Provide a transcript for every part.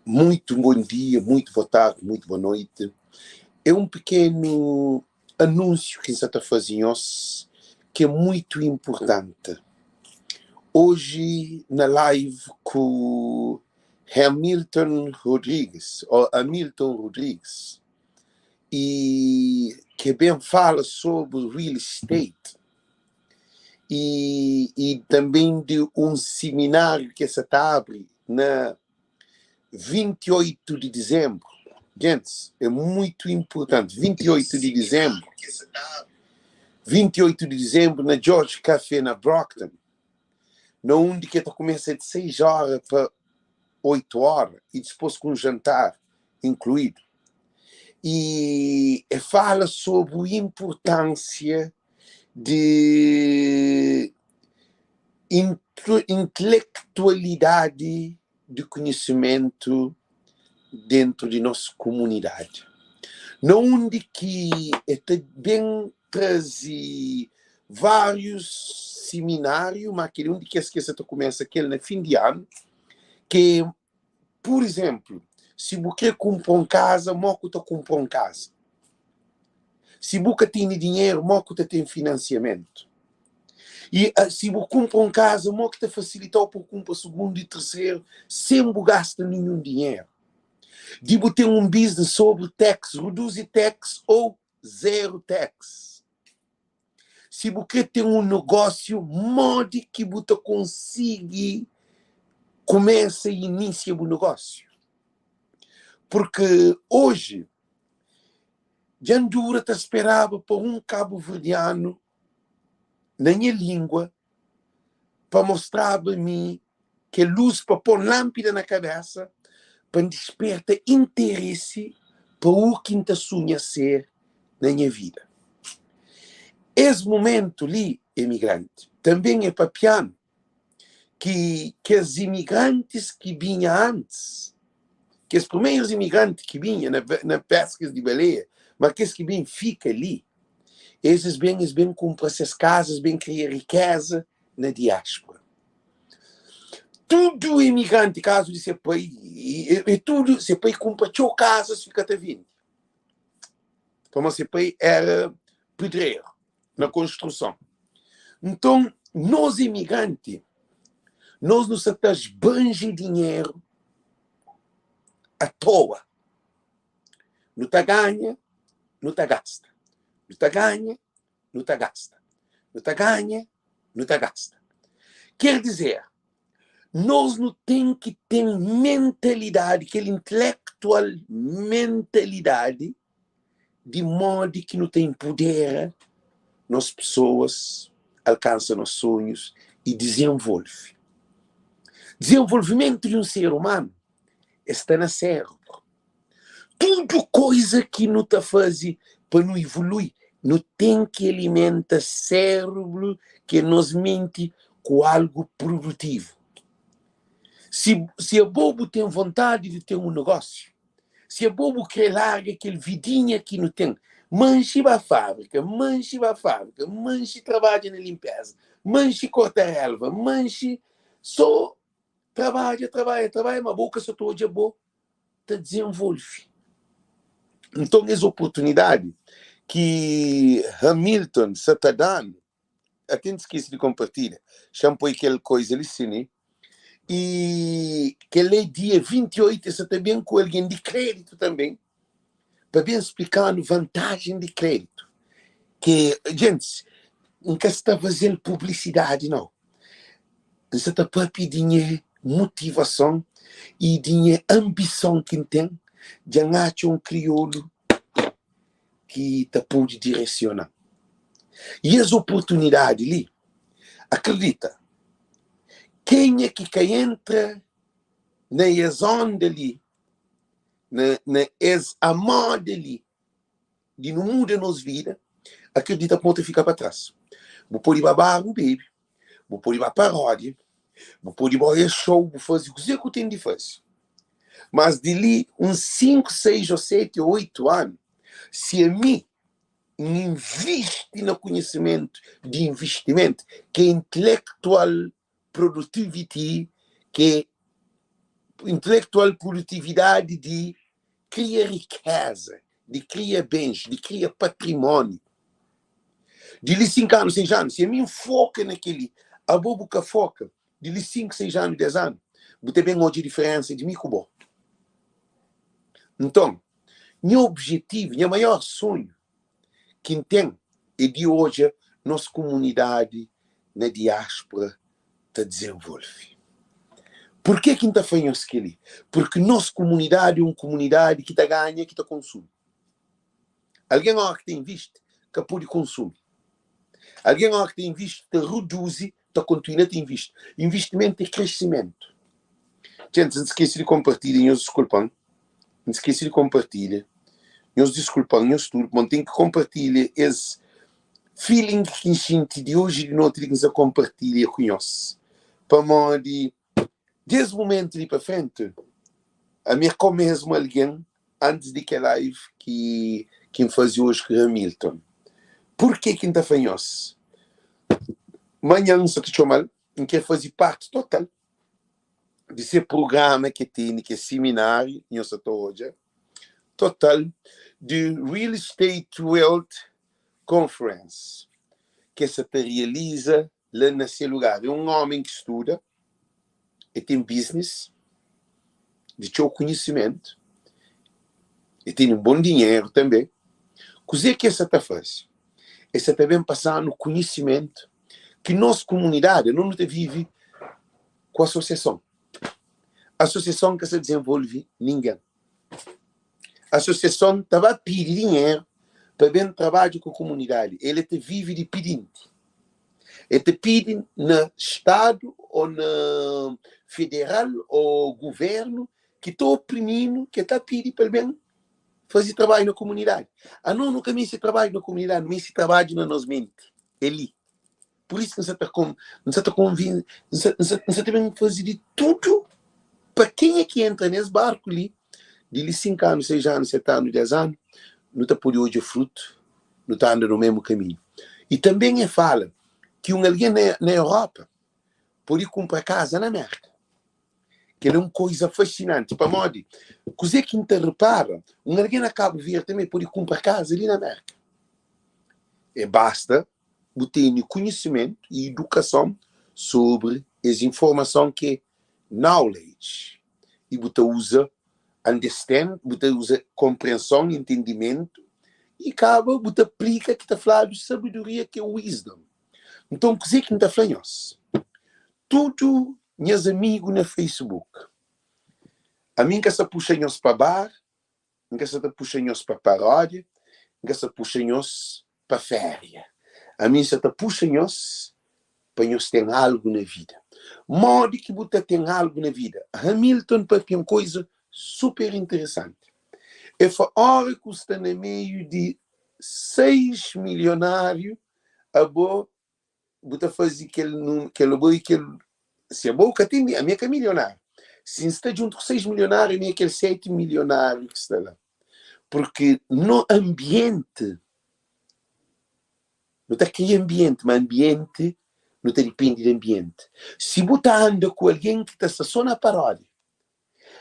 Muito bom dia, muito boa tarde, muito boa noite. É um pequeno anúncio que N sa ta faze nhos ki é muito importante. Hoje na live ku Hamilton Rodrigues, ou Hamilton Rodrigues, e ke ben fala sobre real estate e, e também de um seminário que sa ta abre na 28 de dezembro. Gente, é muito importante. 28 de dezembro. 28 de dezembro na George Café na Brockton. Na onde que começa de 6 horas para 8 horas e depois com um jantar incluído. E, e fala sobre a importância de intelectualidade de conhecimento dentro de nossa comunidade. Na onde que é bem trazer vários seminários, mas aquele onde que esqueça tu começa aquele na fim de ano, que, por exemplo, se você quer comprar uma casa, moco tá comprar uma casa. Se você tem dinheiro, moco tem financiamento. E ah, se você compra uma casa, moco te facilita para comprar segundo e terceiro, sem gastar nenhum dinheiro. De você ter um business sobre tax, reduzir tax ou zero tax. Se você tem um negócio, mode que você consiga começa e inicia o negócio. Porque hoje, Jandura te esperava para um cabo-verdiano na minha língua para mostrar para mim que luz para pôr lâmpada na cabeça para despertar interesse para o que te sonha ser na minha vida. Esse momento ali, imigrante, também é papiano, que, que os imigrantes que vinham antes, que os primeiros imigrantes que vinham na, na pesca de baleia, mas aqueles que vêm fica ali, esses bem, eles bem compram essas casas, bem criar riqueza na diáspora. Tudo imigrante, caso de ser pai, e, e, e tudo, seu pai compra tchau casas, fica até vindo. Como seu pai era pedreiro na construção. Então, nós imigrantes, nós não esbanja dinheiro à toa. Não tá ganha, não tá gasta. Não tá ganha, não tá gasta. Não tá ganha, não tá gasta. Quer dizer, nós não tem que ter mentalidade, aquele intelectual mentalidade, de modo que não tem poder, nós pessoas alcançam nossos sonhos e desenvolve. Desenvolvimento de um ser humano está na cérebro. Tudo coisa que não está fazendo para não evoluir, não tem que alimentar cérebro que nos mente com algo produtivo. Se, se a bobo tem vontade de ter um negócio, se a bobo quer larga aquele vidinha que não tem, manche a fábrica, manche a fábrica, manche trabalha na limpeza, manche corta relva, manche só trabalha, trabalha, trabalha, mas boca só estou de boa, te desenvolve. Então, essa oportunidade que Hamilton está dando, até não esqueci de compartilhar, chamou aquela coisa ali, sim, né? E que ele é dia 28, está também com alguém de crédito também, para bem explicando vantagem de crédito. Que, gente, nunca está fazendo publicidade, não. Você está para pedir motivação e de ambição que tem de achar um crioulo que te pode direcionar. E as oportunidades ali, acredita, quem é que que entra na onda ali, na, na essa moda ali, de não muda nossa vida, acredita que pode ficar para trás. Vou pôr babar o baby, vou pôr paródia, vou pôr ir show, vou fazer o que eu tenho de fazer. Mas de ali, uns 5, 6 ou 7 ou 8 anos, se a mim investe no conhecimento de investimento, que é intellectual productivity, que é Intelektual Produtividadi di kria rikeza, di kria bens, di kria patrimóniu. Di li 5 anu, 6 anu, si ami N foka na kel-li, abo bu ka foka, di li 5, 6 anu, 10 anu, bu ta ben odja diferénsa di mi ku bo. Nton, nha objetivu, nha maior sonhu ki N ten é di odja nos kumunidadi na diáspora ta dizenvolve. Purkê ki N ta fla nhos kel-li? Purki nos kumunidadi é un kumunidadi ki ta ganha, ki ta konsumi. Algen óra ki ta invisti ka pode konsumi. Algen óra ki ta invisti ta reduzi, ta kontinua ta invisti. Invistimentu é kresimentu. Djentes, N skese di konpartilha, nhos diskulpa-m. N skese di konpartilha. Nhos diskulpa-m, nhos tudu, pamodi N ten ki konpartilha es feeling ki N xinti di oji di noti li ki N sta konpartilha ku nhos. Pamodi di es mumentu li pa frenti, ami é ka mesmu algen antis di kel live ki ki N faze oji ku Hamilton. Purke ki N ta fla nhos? Manhan N sta ta txoma-l, N kre faze parti total di se prugrama ki el tene, ki é simináriu, nhos sa ta odja, total di Real Estate Wealth Conference, ki el sa ta realiza la na se lugar. É un ómen ki studa, el ten biznis di txeu konhisimentu, el tene un bon dinheru tanbe. Kuzê ki el sa ta faze? El sa ta ben pasa-nu konhisimentu ki nos kumunidadi, anos nu ta vive ku asosiason. Asosiason ka sa dizenvolve ningen. Asosiason ta ba pidi dinheru pa ben trabadja ku kumunidadi. El ta vive di pidinti. El ta pidi na stadu o na federal o guvernu ki ta oprimi-nu, ki el ta pidi pa el ben faze trabadju na kumunidadi. Anos nu ka meste trabadju na kumunidadi, nu meste trabadju na nos menti. É li. Pur isu ki N sa ta kon, N sa ta konvin, N sa, N sa, N sa ta ben faze di tudu pa kenha ki entra nes barku li, di li 5 anu, 6 anu, 7 anu, 10 anu, nu ta pode odja frutu, nu ta anda no mesmu kaminhu. I tanben e fala ki un algen na, na Europa pode kunpra kaza na Merka. Kel é un koiza fasinanti, pamodi kuzê ki N ta repara, un algen na Kabu Verdi tanbe pode kunpra kaza li na Merka. E basta bu tene konhisimentu i idukason sobri es informason ki é knowledge i bu ta uza understand, bu ta uza konprenson, entendimentu i kaba bu ta aplika ki ta fladu sabedoria ki é wisdom. Nton kuzê ki N ta fla nhos? Tudu nhas amigu na Facebook, ami N ka sta puxa nhos pa bar, N ka sa ta puxa nhos pa paródia, N ka sa puxa nhos pa féria. Ami N sa ta puxa nhos pa nhos ten algu na vida. Modi ki bu ta ten algu na vida? Hamilton papia un koiza super interesanti. E fla, Óra ki bu sta na meiu di 6 milionáriu, abo bu ta faze kel kel abo e kel si abo ka ten ami é ka milionáriu si N sta djuntu ku 6 milionáriu ami é kel 7 milionáriu ki sta la porque no ambiente nu ta kria ambiente ma ambiente nu ta dipende di ambiente si bu ta anda ku algen ki ta sta so na paródia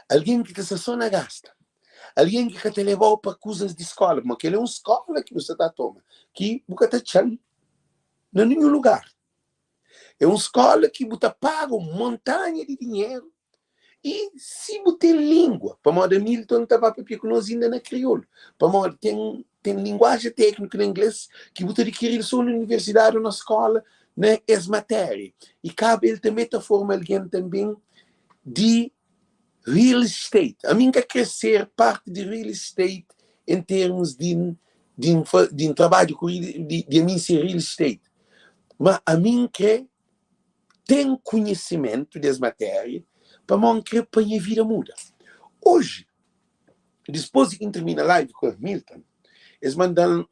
Algen ki ta sta sô na gasta. Algen ki ka ta leba-u pa kuzas di skóla. Pamodi kel-li é un skóla ki bu sta ta toma, ki bu ka ta atxa-l na ninhun lugar. É un skóla ki bu ta paga un montanha di dinheru i si bu ten língua, pamodi Hamilton ta ba papia ku nos inda na kriolu, pamodi ten ten linguajen tékniku na inglês ki bu ta dikiri-l sô na universidadi ô na skóla na es matéria. I kaba el tanbê ta forma algen tanbê di real estate. Ami N ka kre ser parti di real estate en termus di di N fa di N trabadja ku di di ami N ser real estate. Ma ami N kre ten konhisimentu des matéria pamodi N kre pa nha vida muda. Oji, dispôs di ki N tirmina live ku Hamilton, es manda-m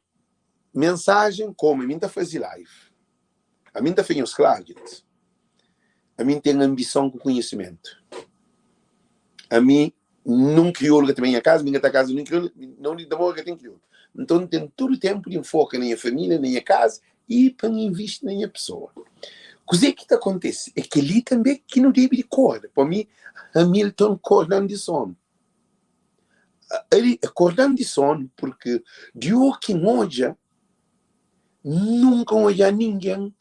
mensajen komu ami N ta faze live. Ami N ta fla nhos klaru, djent, ami N ten anbison ku konhisimentu. Ami nun kriolu ka ta ben nha kaza, mi N ka ta kaza nun kriolu, na undi N ta mora ka ten kriolu. Nton N ten tudu tenpu di N foka na nha família, na nha kaza i pa N invisti na nha pesoa. Kuzê ki ta kontise? É kel-li tanbê ki nu debe di korda. Pa mi, Hamilton korda-m di sonu. Ali, korda-m di sonu purki di u ki N odja, nunka N odja ningen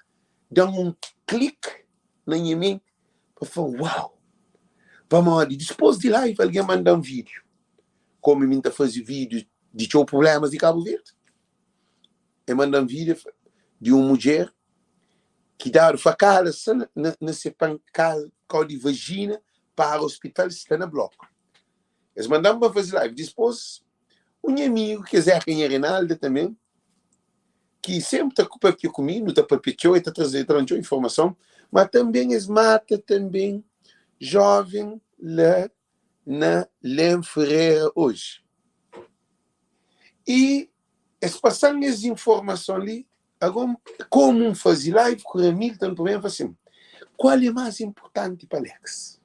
da-m un klik na nha menti pa fla, Uau! Pamodi dipôs di live algen manda-m vídiu. Komu mi N ta faze vídiu di txeu prublémas di Kabu Verdi, el manda-m vídiu di un mudjer ki dadu fakada sa na se pankada kau di vajina para ospital sta na bloku. Es manda-m pa N faze live. Dipôs, un nha amigu ki é Zeka Nha Reinalda tanbe, ki senpri ta papia ku mi, nu ta papia txeu, el ta traze, el ta da-m txeu informason, ma tanbe es mata tanbe joven la na Lem Ferreira oji. I es pasa-m es informason li, ago komu N faze live ku Ramilton primeru, N fla sin, kual é más inpurtanti pa Alex?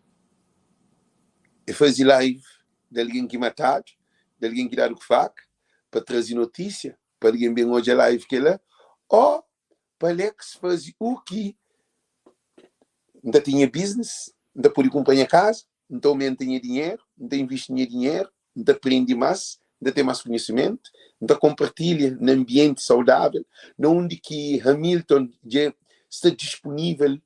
É faze live di algen ki matadu, di algen ki dadu ku faka, pa traze notísia, pa algen ben odja live kel-la, ô pa Alex faze u ki N ta ten nha business, N ta pode kunpra nha kaza, N ta aumenta nha dinheru, N ta invisti nha dinheru, N ta prende más, N ta ten más konhisimentu, N ta konpartilha na anbienti saudável, na undi ki Hamilton dja sta disponível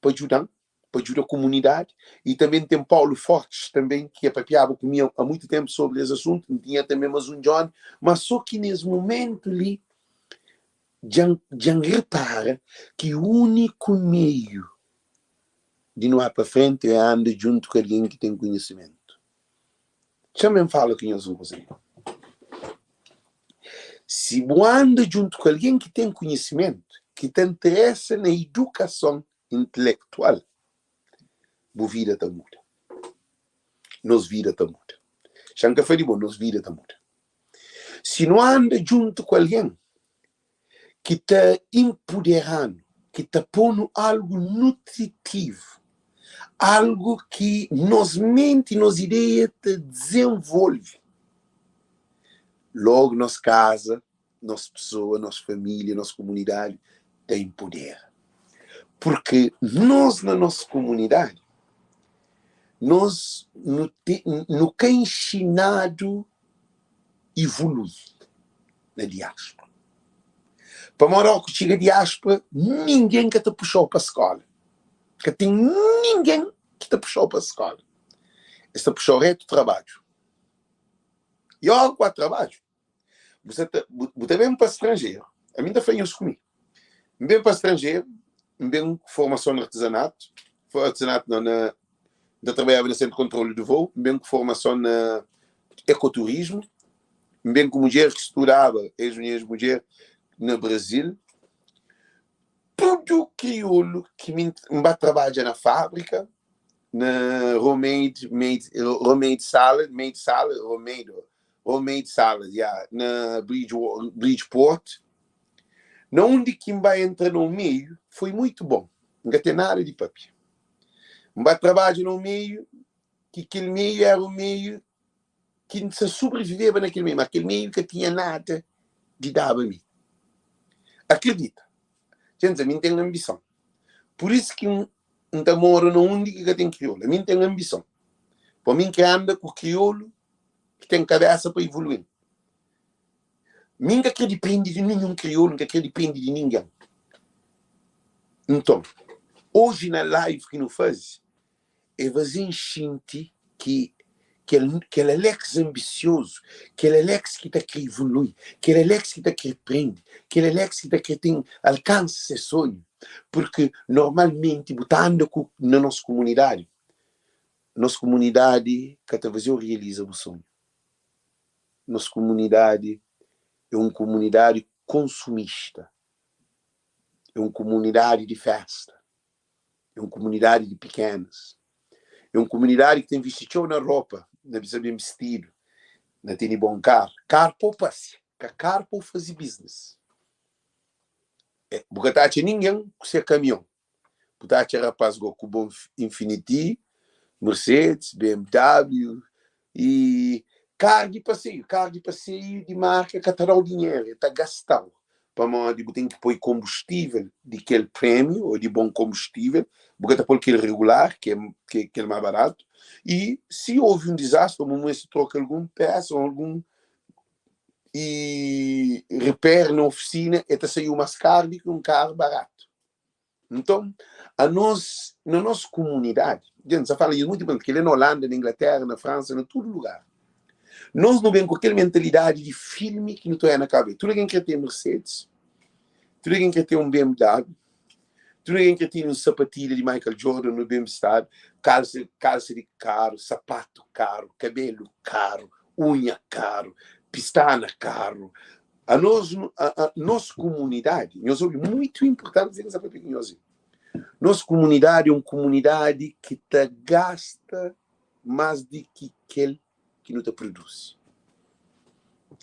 pa djuda-m, pa djuda komunidadi. I tanbe N ten Paulo Fortes tanbe ki dja papiaba ku mi a muitu tenpu sobri es asuntu. N tinha tanbe más un Johnny, má sô ki nes mumentu li dja N repara ki úniku meiu di nu ba pa frenti é anda djuntu ku algen ki ten konhisimentu. Txa-m ben fala ku nhos un kuza li. Si bu anda djuntu ku algen ki ten konhisimentu, ki ta interesa na idukason intelektual, bu vida ta muda. Nos vida ta muda. Xa N ka fla di bo, nos vida ta muda. Si nu anda djuntu ku algen ki ta inpudera-nu, ki ta pô-nu algu nutritivu, algu ki nos menti, nos ideia ta dizenvolve, lógu nos kaza, nos pesoa, nos família, nos komunidadi ta inpudera. Purki nos na nos komunidadi, nos nu te, nu ka inxinadu ivolui na diáspora. Pamodi óki txiga diáspora, ningen ka ta puxa-u pa skóla. Ka ten ningen ki ta puxa-u pa skóla. Es ta puxa-u retu trabadju. I óki ku a trabadju, Bu sa ta, bu, bu ta ben pa stranjeru. Ami N ta fla nhos ku mi. N ben pa stranjeru, N ben ku formason na artezanatu, artezanatu nau, na, N ta trabadjaba na sentru di kontrolu di vou, N ben ku formason na ekoturismu, N ben ku mudjer ki studaba, ex-minha mudjer, na Brazil. Tudu kriolu ki mi N ba trabadja na fábrika, na Romaid, made, Romaid Salad, made salad, Romaid, Homemade Salad, ya, na Bridgeport, na undi ki N ba entra na un meiu, foi muitu bon. N ka ten nada di papia. N ba trabadja na un meiu ki kel meiu éra un meiu ki N sa sobreviveba na kel meiu, ma kel meiu ka tinha nada di daba mi. Akredita, dja N fla, mi N ten anbison. Pur isu ki N ta mora na undi ki ka ten kriolu. Ami N ten anbison. Pa mi N kre anda ku kriolu ki ten kabésa pa ivolui. Mi N ka kre dipende di ninhun kriolu, N ka kre dipende di ningen. Nton, oji na live ki nu faze, e faze-m xinti ki kel, kel Alex anbisiozu, kel Alex ki ta kre ivolui, kel Alex ki ta kre prende, kel Alex ki ta kre ten, alkansa se sonhu. Purki normalmenti bu ta anda ku, na nos komunidadi, Nos kumunidadi ka ta faze-u realiza bu sonhu. Nos kumunidadi é un kumunidadi konsumista, é un kumunidadi di festa, é un kumunidadi di pikénas, é un kumunidadi ki ta invisti txeu na ropa, na bisa ben bistidu, na tene bon karu. Karu pa-u pasia, ka karu pa-u faze biznis. Bu ka ta atxa ningen ku se kamion Bu ta atxa rapaz go ku bon Infiniti, Mercedes, BMW y kar di paseiu. Kar di paseiu di marka ka ta dau dinheru, e ta gastau. Pamodi bu ten ki poi konbustível di kel prémiu ô di bon konbustível, bu ka ta pô-l kel regular, ki é kel más baratu. I si ovi un dizastri ô bu meste troka algun pésa ô algun i repair na ofisina, el ta saiu más karu di ki un karu baratu. Nton, anos, na nos kumunidadi, dja N sa fala, i é mutu inportanti, kel-li é na Olanda, na Inglatéra, na Fransa, na tudu lugar, nos nu ben ku kel mentalidadi di filmi ki nu ta oia na Kabu Verdi. Tudu algen kre ten Mercedes, tudu algen kre ten un BMW, tudu algen kre ten un sapatilha di Michael Jordan ô BMW, kalsa, kalsa di karu, sapatu karu, kabelu karu, unha karu, pistana karu. Anos, nos kumunidadi, nhos obi, muitu inportanti kuzê ki N sta papia ku nhos li. Nos kumunidadi é un kumunidadi ki ta gasta más di ki kel ki nu ta produzi.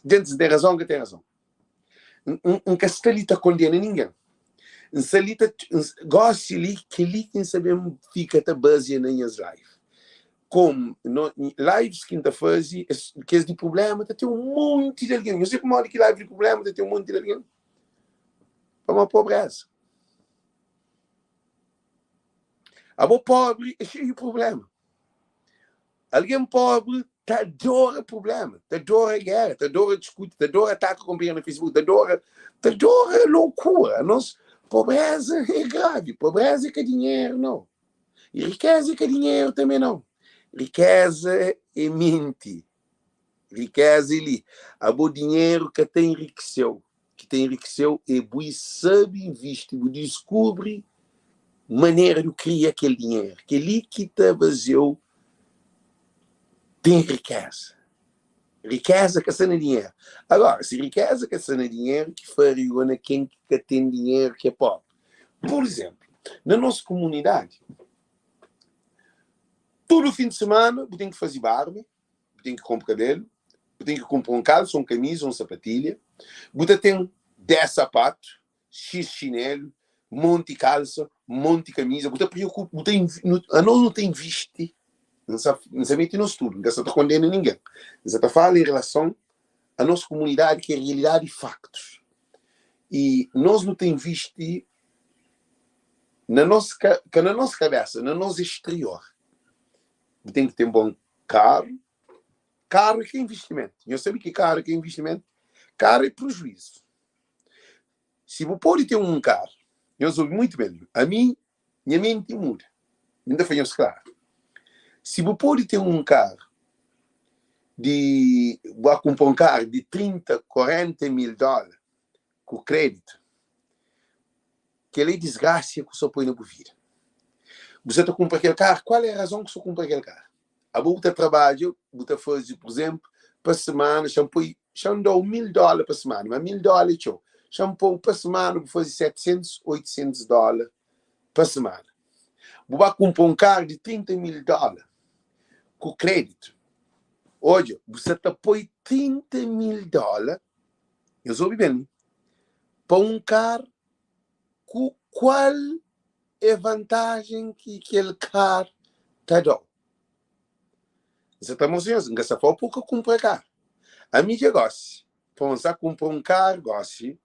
Gentis, N ten razon ô N ka ten razon? N ka sta li ta kondena ningen. N sta li ta, gósi li, kel-li ki N sta ben fika ta bazia na nhas live. Komu no, lives ki N ta faze, es, kes di prubléma ta ten un monti di algen. Nhos sabe pamodi ki live di prubléma ta ten un monti di algen? Pamodi pobréza. Abo pobri é xeiu di prubléma. Algen pobri ta adora prubléma, ta adora géra, ta adora diskuti, ta adora ataka kunpanheru na Facebook, ta adora, ta adora lokura. Anos, pobréza é gravi. Pobréza é ka dinheru, nau. I rikéza é ka dinheru tanbê, nau. Rikéza é menti. Rikéza é li. Abo dinheru ka ta enrikise-u. Ki ta enrikise-u é bu sabe invisti, bu diskubri manera di kria kel dinheru. Kel-li ki ta faze-u ten rikéza. Rikéza ka sta na dinheru. Agora, si rikéza ka sta na dinheru, ki fariu na ken ki ka ten dinheru, ki é pobri? Pur izénplu, na nos komunidadi, tudu fin di simana bu ten ki faze barba, bu ten ki konpo kabelu, bu ten ki kunpra un kalsa, un kamiza, un sapatilha, bu ta ten 10 sapatu, xis xinelu, monti kalsa, monti kamiza, bu ta preokupa, bu ta anos nu ta invisti, N sa N sa mete nos tudu, N ka sa ta kondena ningen, N sa ta fala en relason a nos komunidadi ki é realidadi i faktus. I nos nu ta invisti na nos ka ka na nos kabesa, na nos exterior. Bu ten ki ten bon karu, karu é ka invistimentu. Nhos sabe ki karu é ka invistimentu? Karu é prejuízu. Si bu pode ten un karu, nhos obi muitu ben, ami nha menti muda, mi ta fla nhos klaru, si bu pode ten un karu di, bu ba kunpra un karu di 30, 40 mil dóla ku kreditu, kel-la é disgrasia ku sa poi na bu vida. Bu sa ta kunpra kel karu, kual é razon ku sa kunpra kel karu? Abo bu ta trabadja, bu ta faze, pur izénplu, pa simana, xa-m poi, xa-m da-u 1000 dóla pa simana, ma 1000 dóla é txeu. Xa-m pô-u pa simana bu faze 700, 800 dóla pa simana. Bu ba kunpra un karu di 30 mil dóla ku kreditu. Odja, bu sa ta poi 30 mil dóla, nhos obi ben li, pa un karu ku kual é vantajen ki kel karu ta da-u. N sa ta mostra nhos, N ka sa fla-u pa bu ka kunpra karu. Ami dja gosi, pa N sa kunpra un karu gosi,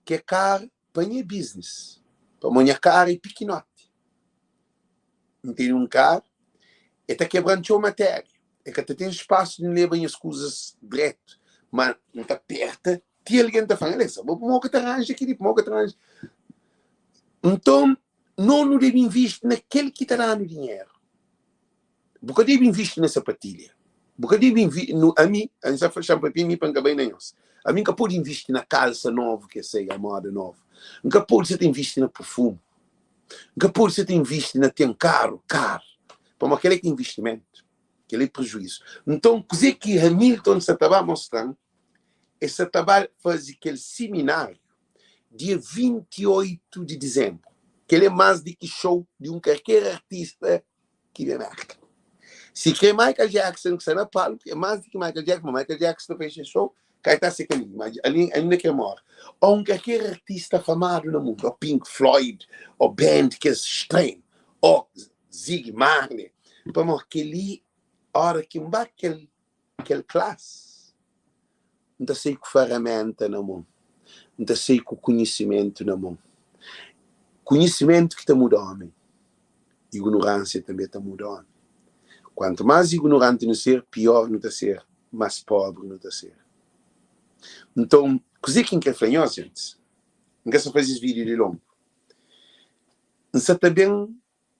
ki é karu pa nha biznis, pamodi nha karu é pikinoti. N tene un karu, e ta kebra-m txeu matéria, e ka ta ten spasu di N leba nhas kuzas dretu, ma N ta perta ti algen ta fla-m, Alexa, bo pamodi bu ka ta ranja kel-li, pamodi bu ka ta ranja. Nton, no nu debe invisti na kel ki ta da-nu dinheru. Bu ka debe invisti na sapatilha. Bu ka debe invi, nu, ami, N sa fla, xa-m papia mi pa N ka bai na nhos. Ami N ka pode invisti na kalsa novu ki sai, a moda novu. N ka pode sa ta invisti na purfumu. N ka pode sa ta invisti na ten karu, karu. Pamodi kel-la é ka invistimentu, kel-la é prejuizu. Nton, kuzê ki Hamilton sa ta ba mostra-m, el sa ta ba faze kel simináriu dia 28 di dizénbru. Kel-la é más di ki xou di un karker artista ki ben Merka. Si kre Michael Jackson ki sta na palku, é más di ki Michael Jackson, ma Michael Jackson ta fexa show, ka ta se kaminhu, ma ali ainda ke mora. Ou un kalker artista famadu na mundu, ou Pink Floyd, ou band kes extremu, ou Ziggy Marley, pamodi kel-li, ora ki N ba kel kel klas, N ta sai ku faramenta na mon. N ta sai ku konhisimentu na mon. Konhisimentu ki ta muda ómi, ignoránsia tanbê ta muda ómi. Kuantu más ignoranti nu ser, piór nu ta ser, más póbri nu ta ser. Nton, kuzê ki N krê fla nhos, gentis? N ka sta faze es vídiu di longu. N sa ta ben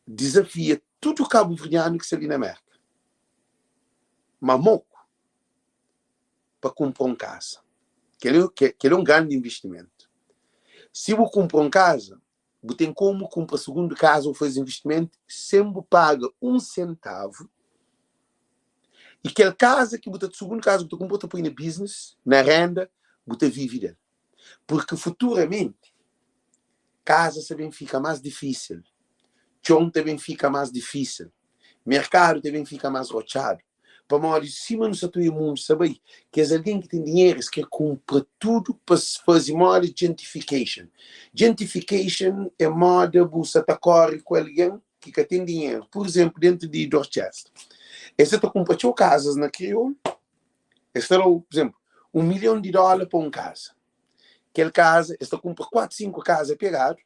dizafia tudu kabuverdianu ki sta li na Mérka, má moku, pa kunpra un kaza. Kel-li é un grandi invistimentu. Si bu kunpra un kaza, bu ten komu kunpra sugundu kaza ô faze invistimentu sen bu paga un sentavu. I kel kaza ki bu ta, sugundu kaza ki bu ta kunpra, bu ta poi na biznis, na renda, bu ta vive del. Purki futuramenti, kaza sa ben fika más difísil, txon ta ben fika más difísil, merkadu ta ben fika más rotxadu. Pamodi sima nu sa ta oia mundu sa bai, kes algen ki ten dinheru es kre kunpra tudu pa faze moda gentrification. Gentrification é moda bu sa ta kore ku algen ki ka ten dinheru. Pur izenplu, dentu di Dorchester, es sa ta kunpra txeu kazas na kriolu, es ta da-u, pur izenplu, un milhon di dóla pa un kaza. Kel kaza, es ta kunpra kuatu, sinku kaza pegadu,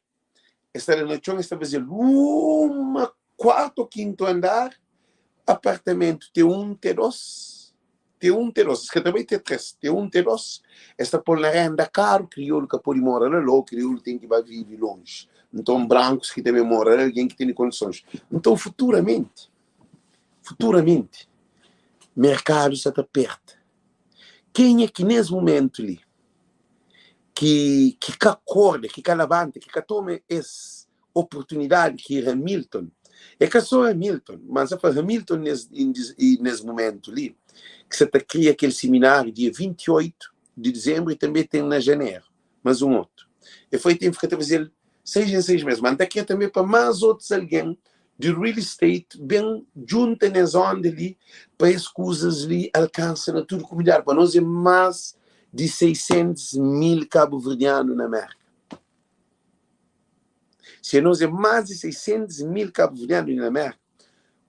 Es ta da na txon, es ta faze-l uma kuartu ô kintu andar, apartamentu te un, te dos, te un, te dos, es ka ta bai te tres, te un, te dos, es ta pô-l na renda karu, kriolu ka pode mora la, lô kriolu ten ki ba vive lonji, nton brankus ki ta ben mora la, algen ki tene kondisons. Nton futuramenti, futuramenti, merkadu sa ta perta. Kenha ki nes mumentu li ki ki ka korda, ki ka labanta, ki ka toma es oportunidadi ki Hamilton, é ka só Hamilton, ma N sa fla Hamilton nes nes mumentu li, ki sa ta kria kel simináriu dia 28 di dizembru i tanbe ten na janeru mas un otu. E foi ten fika ta faze-l seis en seis mes, ma N ta kria tanbe pa mas otus algen di real estate ben djunta nes onda li pa es kuzas li alkansa na tudu kumunidadi, pa nos é mas di 600 mil kabuverdianu na Merka. Si anos é mas di 600 mil kabuverdianu li na Merka,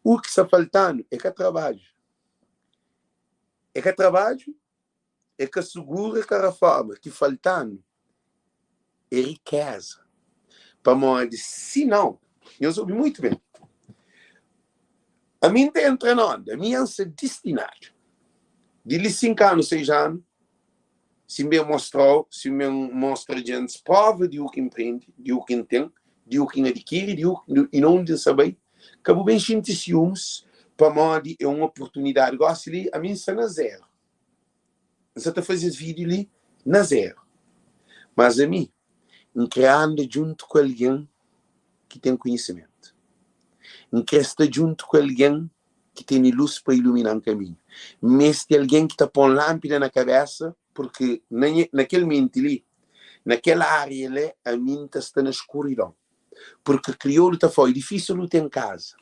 u ki sta faltanu é ka trabadju. É ka trabadju, é ka suguru, é ka raforma. Ki faltanu é rikeza. Pamodi si nau, nhos obi muitu ben, ami N ta entra na onda, ami N sta distinadu. Di li 5 anu, 6 anu, si N ben mostrau, si N ben mostra djentis prova di u ki N prende, di u ki N ten, di u ki N adikiri, di u i na undi N sta bai, ka bu ben xinti siumis, pamodi é un oportunidadi. Gosi li, ami N sta na zeru. N sa ta faze es vídiu li na zeru. Mas ami, N kre anda djuntu ku algen ki ten konhisimentu. N kre sta djuntu ku algen ki tene lus pa ilumina-m kaminhu. N meste algen ki ta pô-m lánpida na kabésa, purki na nha, na kel menti li, na kel ária li, ami N ta sta na skuridon. Purki kriolu ta fla, é difísil nu ten kaza.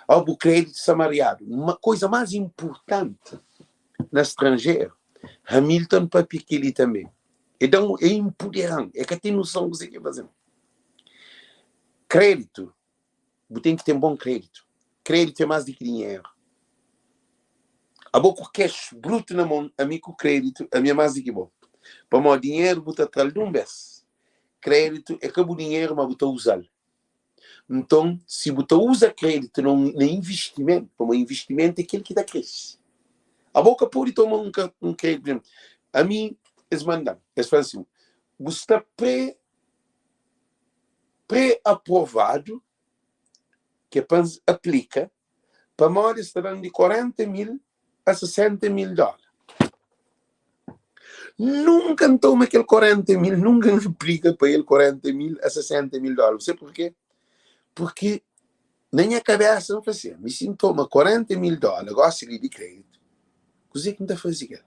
Ó, bu kréditu sta mariadu. Ma koisa más inpurtanti na stranjeru, Hamilton papia kel-li tanbe. E da-m, e inpudera-m, e ka ten noson kuzê ki e faze-m. Kréditu, bu ten ki ten bon kréditu. Kréditu é más di ki dinheru. Abo ku cash brutu na mon, ami ku kréditu, ami é más di ki bo. Pamodi dinheru bu ta tra-l di un bês. Kréditu é ka bu dinheru, ma bu ta uza-l. Nton, si bu ta uza kréditu na un na invistimentu, pamodi invistimentu é kel ki ta krese. Abo ka pode toma un un kréditu, por exemplu, ami es manda-m, es fla-m sin, bu sta pre pré-aprovadu ki é pa N aplika, pamodi es ta da-m di 40 mil a 60 mil dóla. Nunka N toma kel 40 mil, nunka N aplika pa el 40 mil a 60 mil dóla. Sabe porquê? Porque na nha kabésa N fla assim, mi si N toma 40 mil dóla gosi li di kréditu, kuzê ki N ta faze ku el?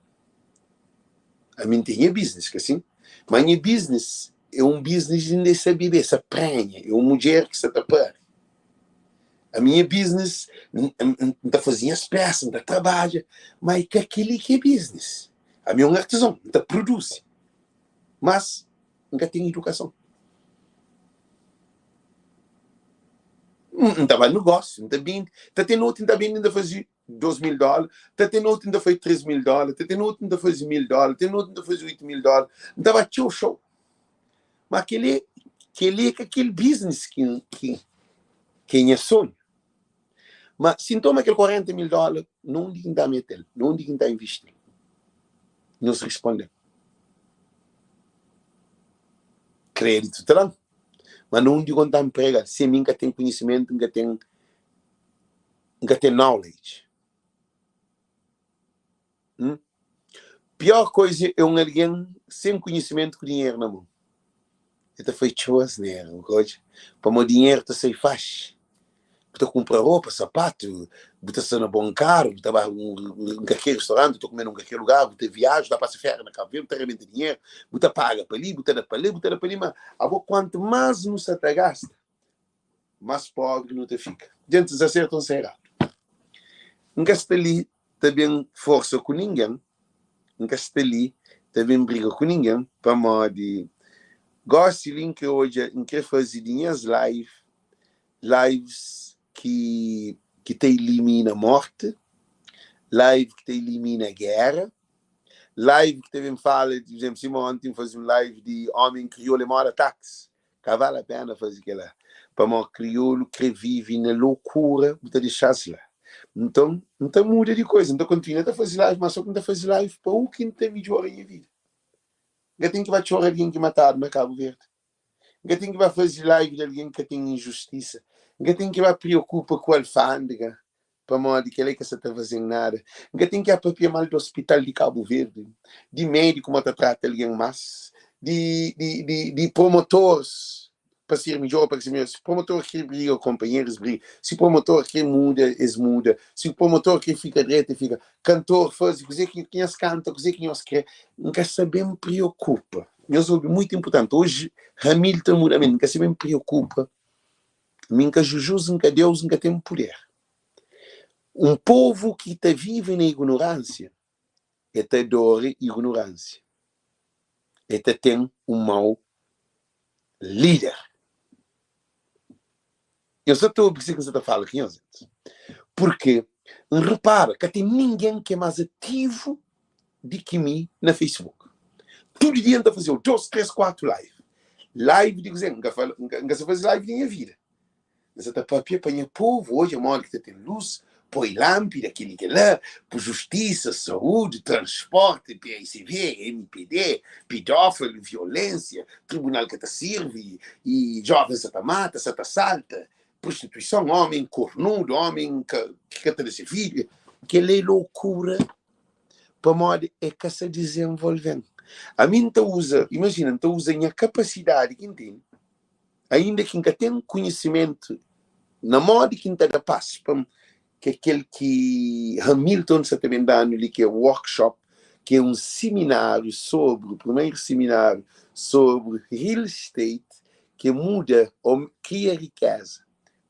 Ami N ten nha biznis, ka sin? Ma nha biznis é un biznis inda é sa bebê, sa prenha, é un mudjer ki sa ta pari. Ami nha biznis, N ta faze nhas pésa, N ta trabadja, ma é ka kel-li ki é biznis. Ami é un artizon, N ta produzi, mas N ka ten idukason. N ta ba negósiu, N ta bende. Ta ten otu N ta bende, N ta faze 2000 dóla. Ta ten otu N ta faze 3000 dóla. Ta ten otu N ta faze 1000 dóla. Ten otu N ta faze 8000 dóla. N ta ba txeu show. Ma kel-li, kel-li é ka kel business ki, ki, ki é nha sonhu. Ma si N toma kel 40 mil dóla, na undi ki N ta mete-l? Na undi ki N ta invisti-l? Nhos responde-m. Kréditu ta da-m, ma na undi ku N ta nprega-l si ami N ka ten konhisimentu, N ka ten, N ka ten knowledge? Hum? Pior koiza é un algen sen konhisimentu ku dinheru na mon. E ta fai txeu asnera, bu ka odja? Pamodi dinheru ta sai faxi. Bu ta kunpra ropa, sapatu, bu ta sta na bon karu, bu ta ba un kalker restauranti, bu ta kume na un kalker lugar, bu ta viaja, bu ta pasa féria na Kabu Verdi, bu ta rebenta dinheru, bu ta paga pa li, bu ta da pa li, bu ta da pa li, ma abo kuantu más nu sa ta gasta, más pobri nu ta fika. Gentis aserta un sa eradu. N ka sta li ta ben forsa ku ningen, N ka sta li ta ben briga ku ningen, pamodi gosi li N kre odja, N kre faze di nhas live, lives ki ki ta ilimina morti, live ki ta ilimina gera, live ki ta ben fala, por izenplu, sima onti N faze un live di omi kriolu é moda taxi, Ka vale a pena faze kela pamo kriolu kre vive na loucura bu ta dexas la nton nta muda di coisa nta continua ta faze live mas so ki nta faze live pa u ki nta midjora nha vida nka ten ki ba txora alguen ki matadu na cabo verde nka ten ki ba faze live di alguen ki ka ten injustisa nka ten ki ba preocupa ku alfandega Pamodi kel-la e ka sa ta faze-m nada. N ka ten ki a papia mal di ospital di Kabu Verdi, di médiku ma ta trata algen más, di, di, di, di promotores pa ser midjor, pa ka ser midjor. Si promotor kre briga ku konpanheru, es briga. Si promotor kre muda, es muda. Si promotor kre fika dretu, e fika. Kantor faze kuze ki nhos kanta, kuze ki nhos kre. N ka sa ben priokupa. Nhos obi, muitu inpurtanti. Oji Hamilton muda menti. N ka sa ben priokupa. Mi N ka Jujus, N ka Deus, N ka ten puder. Un povu ki ta vive na ignoránsia, e ta adora ignoránsia, e ta ten un mau líder. Nhos sa ta obi kuzê ki N sa ta fala ku nhos? Purke N repara ka ten ningen ki é más ativu di ki mi na Facebook. Tudu dia N ta faze 2, 3, 4 live. Live di kuzê? N ka fala, N ka sa faze live di nha vida. N sa ta papia pa nha povu, odja modi ki ta ten lus, poi lanpida, kel-li, kel-la, ku justisa, saúdi, transporti, PICV, MPD, pidófilu, violénsia, tribunal ka ta sirbi, i jóvens sa ta mata, sa ta salta, prostituison, ómi kornudu, ómi ki ka ta da se fidju. Kel-la é lokura pamodi e ka sa dizenvolve-m. Ami N ta uza, imajina, N ta uza nha kapasidadi ki N tene, ainda ki N ka ten konhisimentu na modi ki N ta da pas pa N, ki é kel ki Hamilton sa ta ben da-nu li, ki é workshop, ki é un simináriu sobri, primeru simináriu sobri real estate, ki é muda ô kria rikéza.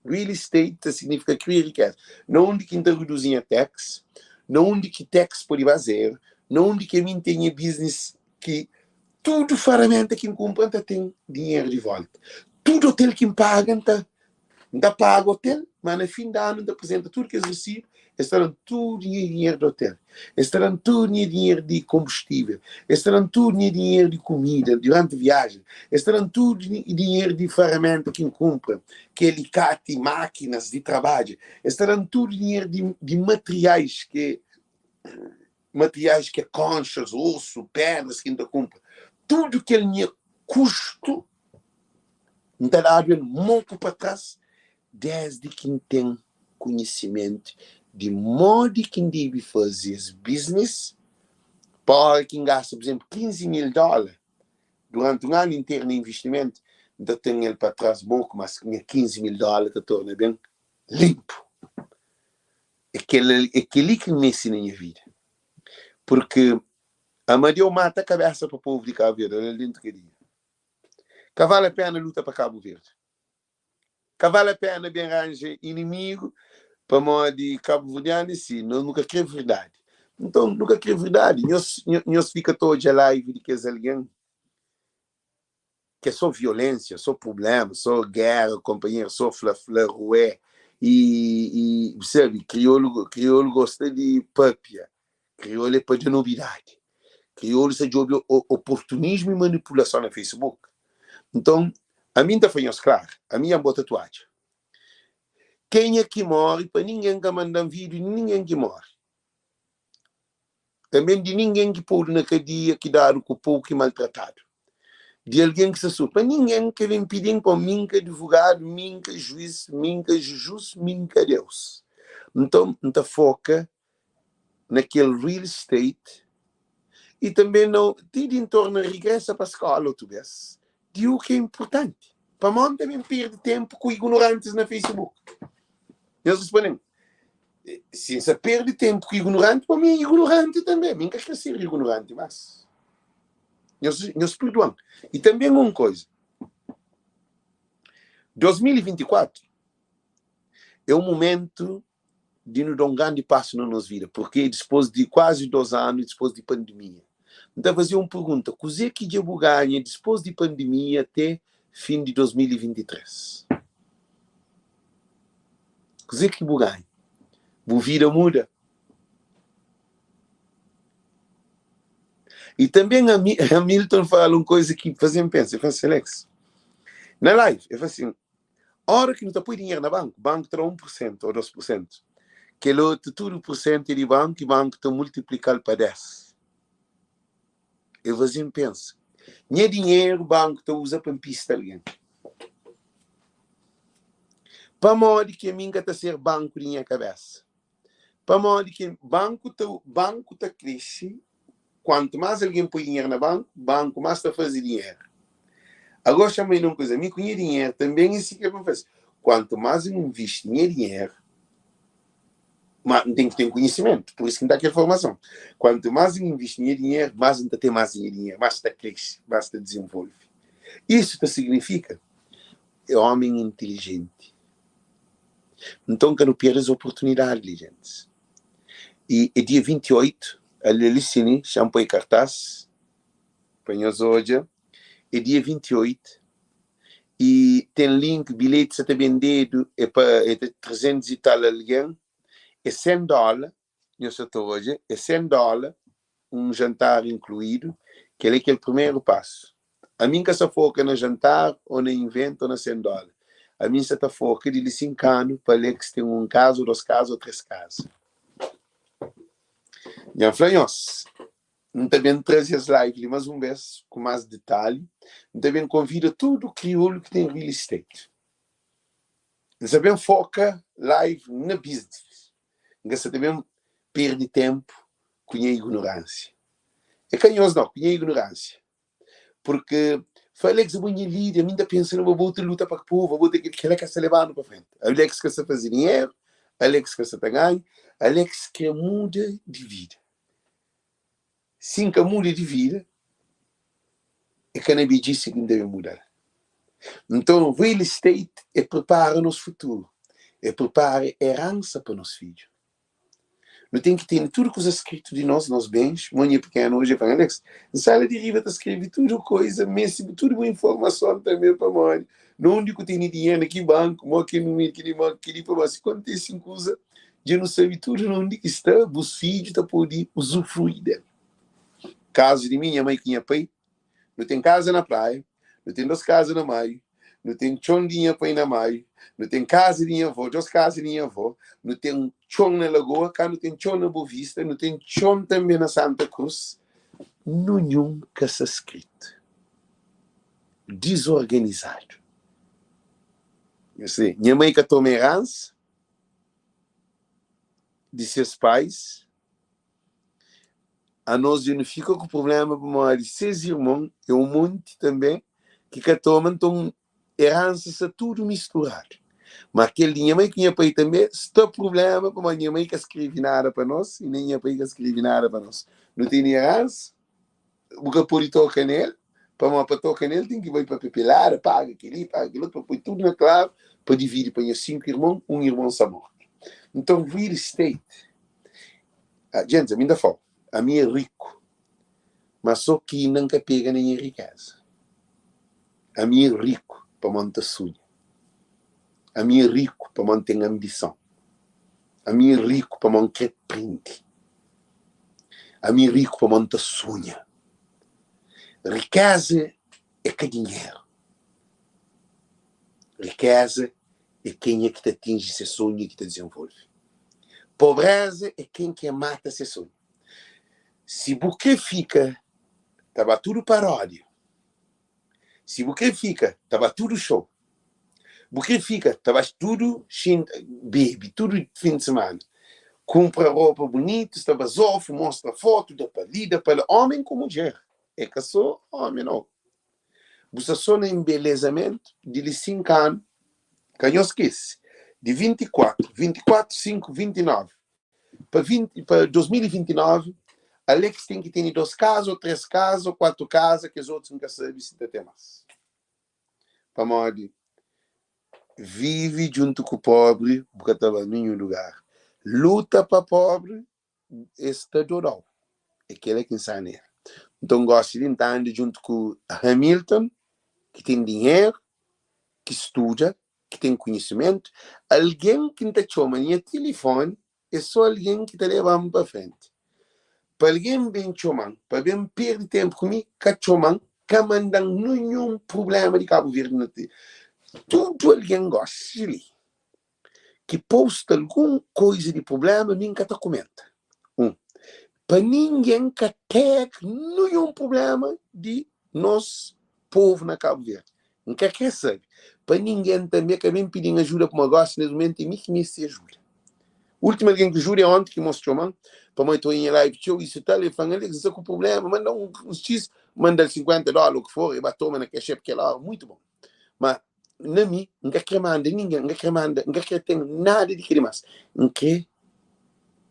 Real estate ta signifika kria rikéza. Na undi ki N ta reduzi nha tax, na undi ki tax pode ba zeru, na undi ki ami N ten nha business ki tudu faramenta ki N kunpra N ta ten dinheru di volta. Tudu otel ki N paga N ta N ta paga otel, ma na fin di anu N ta aprizenta tudu kes resibu, es ta da-m tudu nha dinheru di otel, es ta da-m tudu nha dinheru di konbustível, es ta da-m tudu nha dinheru di kumida duranti viajen, es ta da-m tudu dinheru di faramenta ki N kunpra, ki é alikati, mákinas di trabadja, es ta da-m tudu dinheru di di materiais ki materiais ki é konxas, osu, pedras ki N ta kunpra. Tudu kel nha kustu N ta dadu el moku pa tras désdi ki N ten konhisimentu di modi ki N debe faze es biznis pa óra ki N gasta, pur izénplu, 15 mil dóla duranti un anu interu na invistimentu, N ta ten el pa tras moku, mas nha 15 mil dóla ta torna ben linpu. É kel-li ki N meste na nha vida. Purki Amadeu mata kabésa pa povu di Kabu Verdi, el déntu kadia. Ka vale a pena luta pa Kabu Verdi. Ka vale a pena ben ranja inimigu pamodi kabuverdianu é si, nos nu ka kre verdadi. Nton, nu ka kre verdadi. Nhos, nhos fika ta odja live di kes algen. ki é só violénsia, só prubléma, só géra, konpanheru, só fla-fla, rué i, i bu sabe, kriolu, kriolu gosta di pâpia, kriolu é pa da nobidadi, kriolu sa djobe oportunismu i manipulason na Facebook. Nton, ami N ta fla nhos klaru, ami dja N bota tuadja. Kenha ki móre, pa ningen ka manda-m vídiu di ningen ki móre. Tanben di ningen ki podu na kadia, ki dadu ku pou, ki maltratadu. Di algen ki sta sufri. Pa ningen ka ben pidi-m pa mi N ka advogadu, mi N ka juiz, mi N ka jujus, mi N ka Deus. Nton, N ta foka na kel real estate i tanben na ti di N torna rigresa pa skola otu bes, di u ki é inpurtanti. Pamodi N ta ben perde tenpu ku ignorantis na Facebook? Nhos responde-m, Si N sa perde tenpu ku ignoranti, pa mi é ignoranti tanbe. Mi N ka kre ser ignoranti mas. Nhos, nhos purdua-m. I tanbe un koza, 2024 é un mumentu di nu da un grandi pasu na nos vida, purki dispôs di kuazi 2 anu, dispôs di pandemia. N ta faze un pergunta, kuzê ki dja bu ganha dispôs di pandemia te fin di 2023? Kuzê ki bu ganha? Bu vida muda? I tanbê Hamilton fala un koza ki faze-m pensa. El fla assim, Alex, na live, el fla assim, óra ki nu ta poi dinheru na banku, banku ta da 1 pur sentu ô 2 pur sentu. Kel otu tudu pur sentu é di banku i banku ta multiplika-l pa 10. El faze-m pensa, nha dinheru banku ta uza pa npista algen. Pamodi ki ami N ka ta ser banku di nha kabésa? Pamodi ki banku ta banku ta krese kuantu más algen poi dinheru na banku, banku más ta faze dinheru. Agora xa-m un kuza, mi ku nha dinheru tanbe é si ki é pa N faze. Kuantu más N invisti nha dinheru, ma N ten ki ten konhisimentu, pur isu ki N da kel formason. Kuantu más N invisti nha dinheru, más N ta ten más nha dinheru, más ta krese, más ta dizenvolve. Isu ta signifika é ómi intilijenti. Nton ka nu perde es oportunidadi li, gentis. I é dia 28, ali li sini, xa N poi kartás pa nhos odja, é dia 28 i ten link, bilheti sa ta bendedu, é pa é 300 i tal algen, é 100 dóla, nhos sa ta odja, é 100 dóla, un jantar inkluídu, kel é kel primeru pasu. Ami N ka sa foka na jantar ô na inventa ô na 100 dóla. Ami N sa ta foka di li 5 anu pa Alex ten un kaza ô dos kaza ô tres kaza. Nha fla nhos, N ta ben traze es live li más un bes ku más detalhi. N ta ben konvida tudu kriolu ki ten real estate. N sa ben foka live na business. N ka sa ta ben perde tenpu ku nha ignoransia. É ka nhos nau, ku nha ignoransia. Porque fla Alex abo nha líder, mi nta pensa na bo, bo ta luta pa povo, abo ta kel-la ka sta lebanu pa frenti. Alex ka sta faze dinheru, Alex ka sta ta ganha, Alex kre muda di vida. Si N ka muda di vida, é ka na bedjisa ki N ta ben muda-l. Nton, real estate é pripara nos futuru, é pripara eransa pa nos fidju. Nu ten ki tene tudu kuza skritu di nos, nos bens. Mo nha pikenu oji el fla, Alex, N sala di riba ta skrebe tudu koza, meste tudu bu informason tanbe pamodi na undi ku tene dinheru, na ki banku, mo ki numeru, kili, mo kili, pamodi si kontise un kuza, Dja nu sabe tudu na undi ki sta, bus fidju ta pode uzufrui del. Kazu di mi, nha mai ku nha pai, nu ten kaza na Praia, nu ten dos kaza na Maiu, nu ten txon di nha pai na Maiu, nu ten kaza di nha avó, dos kaza di nha avó, nu ten txon na Lagoa, ka nu ten txon na Bovista, nu ten txon tanbe na Santa Krus, nunhun ka sta skritu. Dizorganizadu. Nha mai ka toma eransa. di ses pais, anos dja nu fika ku prubléma pamodi ses irmon é un monti tanbê ki ka toma, nton eransa sta tudu misturadu. Má kel di nha mai ku nha pai tanbê sta prubléma pamodi nha mai ka skrebe nada pa nos i nen nha pai ka skrebe nada pa nos. Nu tene eransa, bu ka pode toka nel, pamodi pa toka nel ten ki bai pa pepelada, paga kel-li, paga kel otu, pa poi tudu na klaru, pa dividi pa nhas 5 irmon, un irmon sta mortu. Nton, real estate, ah, gentis, ami N ta fla-u, ami é riku, ma so ki inda N ka pega na nha rikeza. Ami é riku pamodi N ta sunha. Ami é riku pamodi N ten anbison. Ami é riku pamodi N krê prende. Ami é riku pamodi N ta sunha. Rikéza é ka dinheru. Rikéza é kenha ki ta atinji se sonhu i ki ta dizenvolve. Pobréza é ken ki mata se sonhu. Si bu krê fika ta ba tudu paródia, si bu krê fika ta ba tudu show, bu krê fika ta ba tudu xinta bebe tudu fin di semana, kunpra ropa bunitu, sta bazofu, mostra fotu, da pa li, da pa la, ómi ku mudjer, é ka sô ómi nau. Bu sta sô na enbelezamentu di li 5 anu, ka nhos skese, di 24, 24, 5, 29 pa 20, pa 2029, Alex ten ki tene 2 kaza ô 3 kaza ô 4 kaza, kes otus N ka sabe si ta ten más. Pamodi vive djuntu ku pobri bu ka ta ba ninhun lugar. Luta pa pobri es ta adora-u. É kel-la ki N sta na el. Nton, gósi li N ta anda djuntu ku Hamilton, ki ten dinheru, ki studa, ki ten konhisimentu. Algen ki N ta txoma nha tilifóni é sô algen ki ta leba-m pa frenti. Pa algen ben txoma-m, pa ben perde ténpu ku mi, ka txoma-m, ka manda-m ninhun prubléma di Kabu Verdi na Tudu algen gósi li ki posta algun koiza di prubléma mi N ka ta kumenta. 1 pa ningen ka tag ninhun prubléma di nos povu na Kabu Verdi. N ka kre sabe. Pa ningen tanbe ka ben pidi-m ajuda pamodi gosi nes mumentu é mi ki meste ajuda. Últimu algen ki juda é onti ki mos txoma-m pamodi el ta oia nha live txeu isu tal, el fla-m Alex N sta ku prubléma manda-m un xis, manda-l 50 dóla o ki for, el ba toma na cash app kel óra, muitu bon. Ma na mi N ka kre manda ningen, N ka kre manda, N ka kre ten nada di kre mas. N kre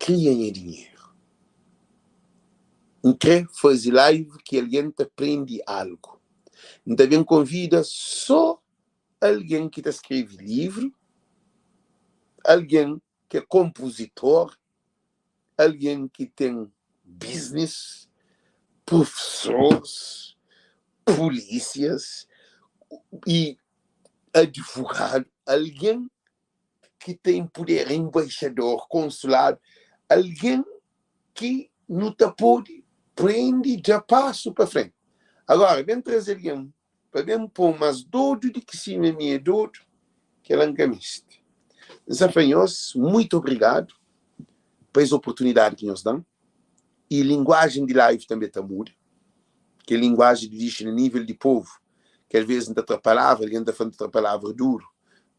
kria nha dinheru. N kre faze live ki algen ta prende algu. N ta ben konvida so algen ki ta skrebe livru, algen ki é konpuzitor, algen ki ten biznis, prufesores, pulísias i advogadu, algen ki ten puder, enbaixador, konsuladu, algen ki nu ta pode prende da pasu pa frenti. Agora, ben traze algen pa ben pô-m más dodu di ki sima mi é dodu, kel-la N ka meste. N sa fla nhos muitu obrigadu pa es oportunidadi ki nhos da-m i linguajen di live tanbe ta muda, kel linguajen di dixi na nível di povu, ki alvês N ta tra palavra, algen ta fla N ta tra palavra duru,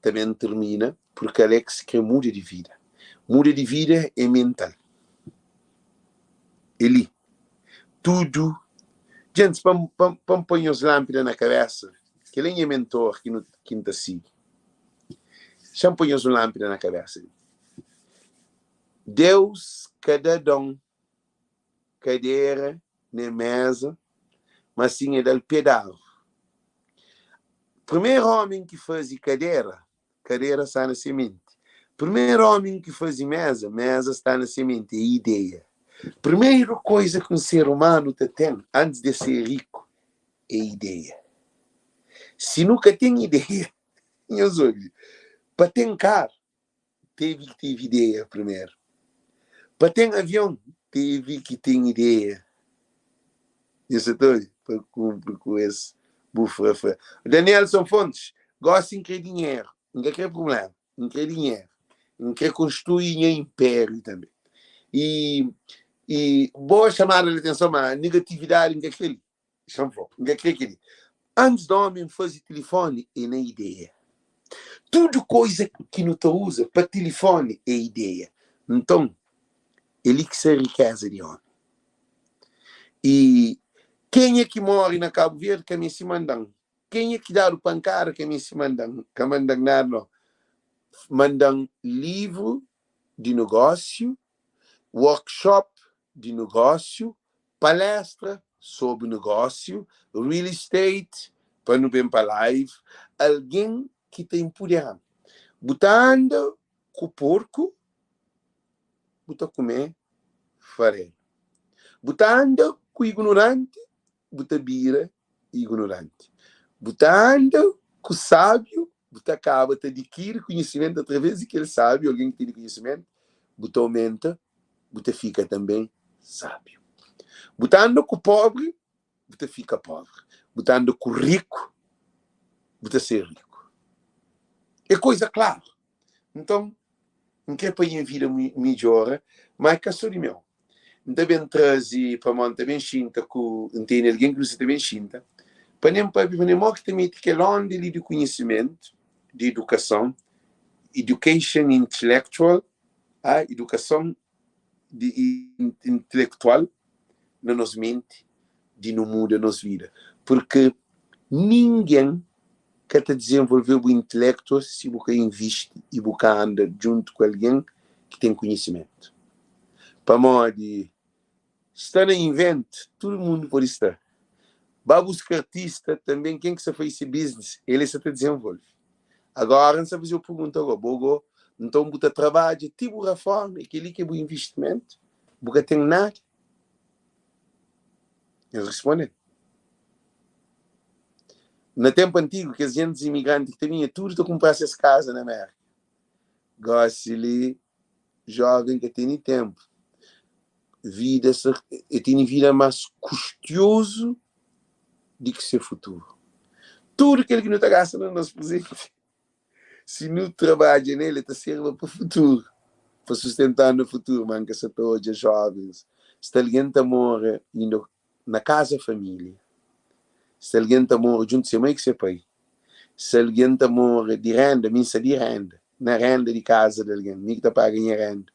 ta ben tirmina purki Alex kre muda di vida. Muda di vida é mental. É li. Tudu. Djentis, pa N poi nhos lánpida na kabésa, kel-la é nha mentor ki nu ki N ta sigi. Xa-m poi nhos un lánpida na kabésa li. Deus ka da Adon kadera nen méza, má sin el da-l pé di arvi. Primeru ómi ki faze kadera, kadera sta na se menti. Primeru ómi ki faze méza, méza sta na se menti, é ideia. Primeru koiza ki un ser umanu ta ten antis di el ser riku é ideia. Si nu ka ten ideia, nhos obi, pa ten karu, tevi ki tevi ideia primeru. Pa ten avion, tevi ki ten ideia. Nhos sa ta obi? Pa kunpri ku es bu fra fra. Danielson Fontes, gosi N kre dinheru, N ka kre prubléma, N kre dinheru, N kre konstrui nha inpériu tanbe. I i boa chamada di atenson ma negatividadi N ka kre li. Xa-m fla-u, N ka kre kel-li. Antis di ómi faze tilifóni é na ideia. Tudu koiza ki nu ta uza pa tilifóni é ideia. Nton, é li ki sta rikéza di ómi. I kenha ki móre na Kabu Verdi ka meste manda-m. Kenha ki dadu pankada ka meste manda-m. Ka manda-m nada, nau. Manda-m livru di nogósiu, workshop di nogósiu, palestra sobri nogósiu, real estate, pa nu ben pa live, algen ki ta inpudera-m. Bu ta anda ku porku, bu ta kume farelu. Bu ta anda ku ignoranti, bu ta bira ignoranti. Bu ta anda ku sábiu, bu ta kaba ta adikiri konhisimentu através di kel sábiu, algen ki tene konhisimentu, bu ta omenta, bu ta fika tanbê sábiu. Bu ta anda ku pobri, bu ta fika pobri. Bu ta anda ku riku, bu ta ser riku. É koiza klaru. Nton, N krê pa nha vida midjora, má é ka sô di meu. N ta ben traze, pamodi N ta ben xinta ku, N tene algen ki nu sta ta ben xinta, pa nen pâpia, pa nen mó ki ta mete kel ónda li di konhisimentu, di edukason, education intellectual, a idukason di intelektual na nos menti, di nu muda nos vida. Purki ningen ka ta dizenvolve bu intelektu si bu ka invisti i bu ka anda djuntu ku algen ki ten konhisimentu. Pamodi sta na invent, tudu mundu pode sta. Ba buska artista tanben, ken ki sta faze se business, el e sa ta dizenvolve. Agora N sta faze-u pergunta go, bo go, nton bu ta trabadja ti bu raforma, e kel-li ki é bu investimentu? Bu ka ten nada? El responde-l. Na ténpu antigu, kes gentis imigranti ki ta binha tudu ta kunpraba ses kaza na Mérka. Gósi li, jóven ka tene ténpu. Vida sa, e tene vida más kustiozu di ki se futuru. Tudu kel ki nu ta gasta na nos prezenti, Si nu trabadja nel, el ta sirba pa futuru, pa sustenta-nu na futuru. Má N ka sa ta odja jovens, sta algen ta mora inda na kaza família, sta algen ta mora djuntu se mai ku se pai, sta algen ta mora di renda, mi N sta di renda, na renda di kaza di algen, mi ki ta paga nha renda.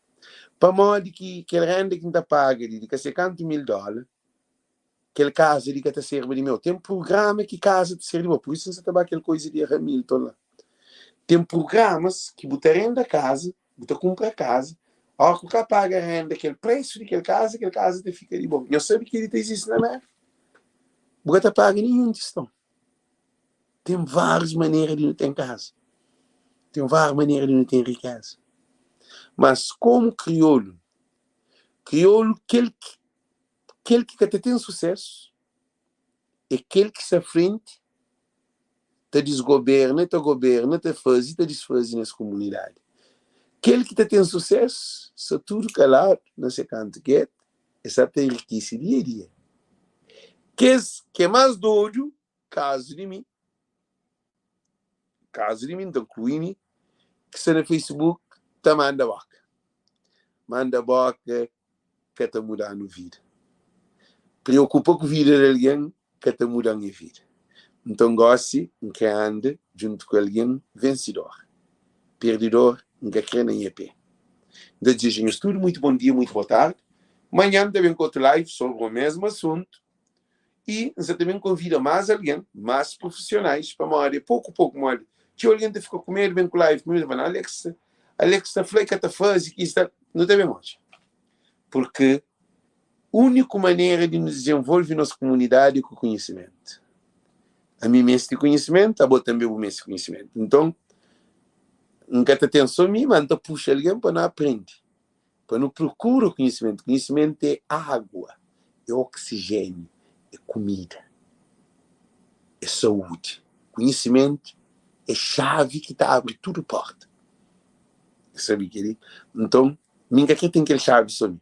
Pamodi ki kel renda ki N ta paga di di ka se kantu mil dóla, Kel kaza li ka ta serba di meu. Ten prugrama ki kaza ta ser di bo. Pur isu N sa ta ba kel koiza di Hamilton la. Ten prugramas ki bu ta renda kaza, bu ta kunpra kaza, óra ku ka paga renda kel presu di kel kaza, kel kaza ta fika di bo. Nhos sabe kel-li ta izisti na Mérka? Bu ka ta paga ninhun tiston. Ten várius manera di nu ten kaza. Ten várius manera di nu ten rikeza. Mas komu kriolu, kriolu kel ki Kel ki ka ta ten susésu é kel ki sta frenti ta disgoberna, ta goberna, ta faze, ta disfaze nes komunidadi. Kel ki ta ten susésu sta tudu kaladu na se kantu ketu, e sa ta enrikise dia dia. Kes ki é más dodu, kazu di mi, kazu di mi, N ta nklui mi, ki sta na Facebook ta manda boka. Manda boka ka ta muda-nu vida. Preokupa ku vida di algen ka ta muda-m nha vida. Nton gósi N krê anda djuntu ku algen vensidor. Perdidor N ka krê na nha pé. N ta dizeja nhos tudu muitu bon dia, muitu boa tardi. Manhan N ta ben ku otu live sobri o mesmu asuntu i N sa ta ben konvida más algen, más prufisionais, pamodi é poku poku modi txeu algen ta fika ku medu ben ku live ku mi, ta fla, Alex, Alex ta fla i ka ta faze, ki sta, nu ta ben odja. Purki úniku manera di nu dizenvolve nos kumunidadi é ku konhisimentu. Ami meste konhisimentu, abo tanbe bu meste konhisimentu. Nton, N ka ta ten so mi, ma N ta puxa algen pa nu aprende. Pa nu prokura konhisimentu. Konhisimentu é água, é oksijéniu, é kumida, é saúdi. Konhisimentu é xavi ki ta abri tudu pórta. Sabe kel-li? Nton, mi N ka krê ten kel xavi sô mi.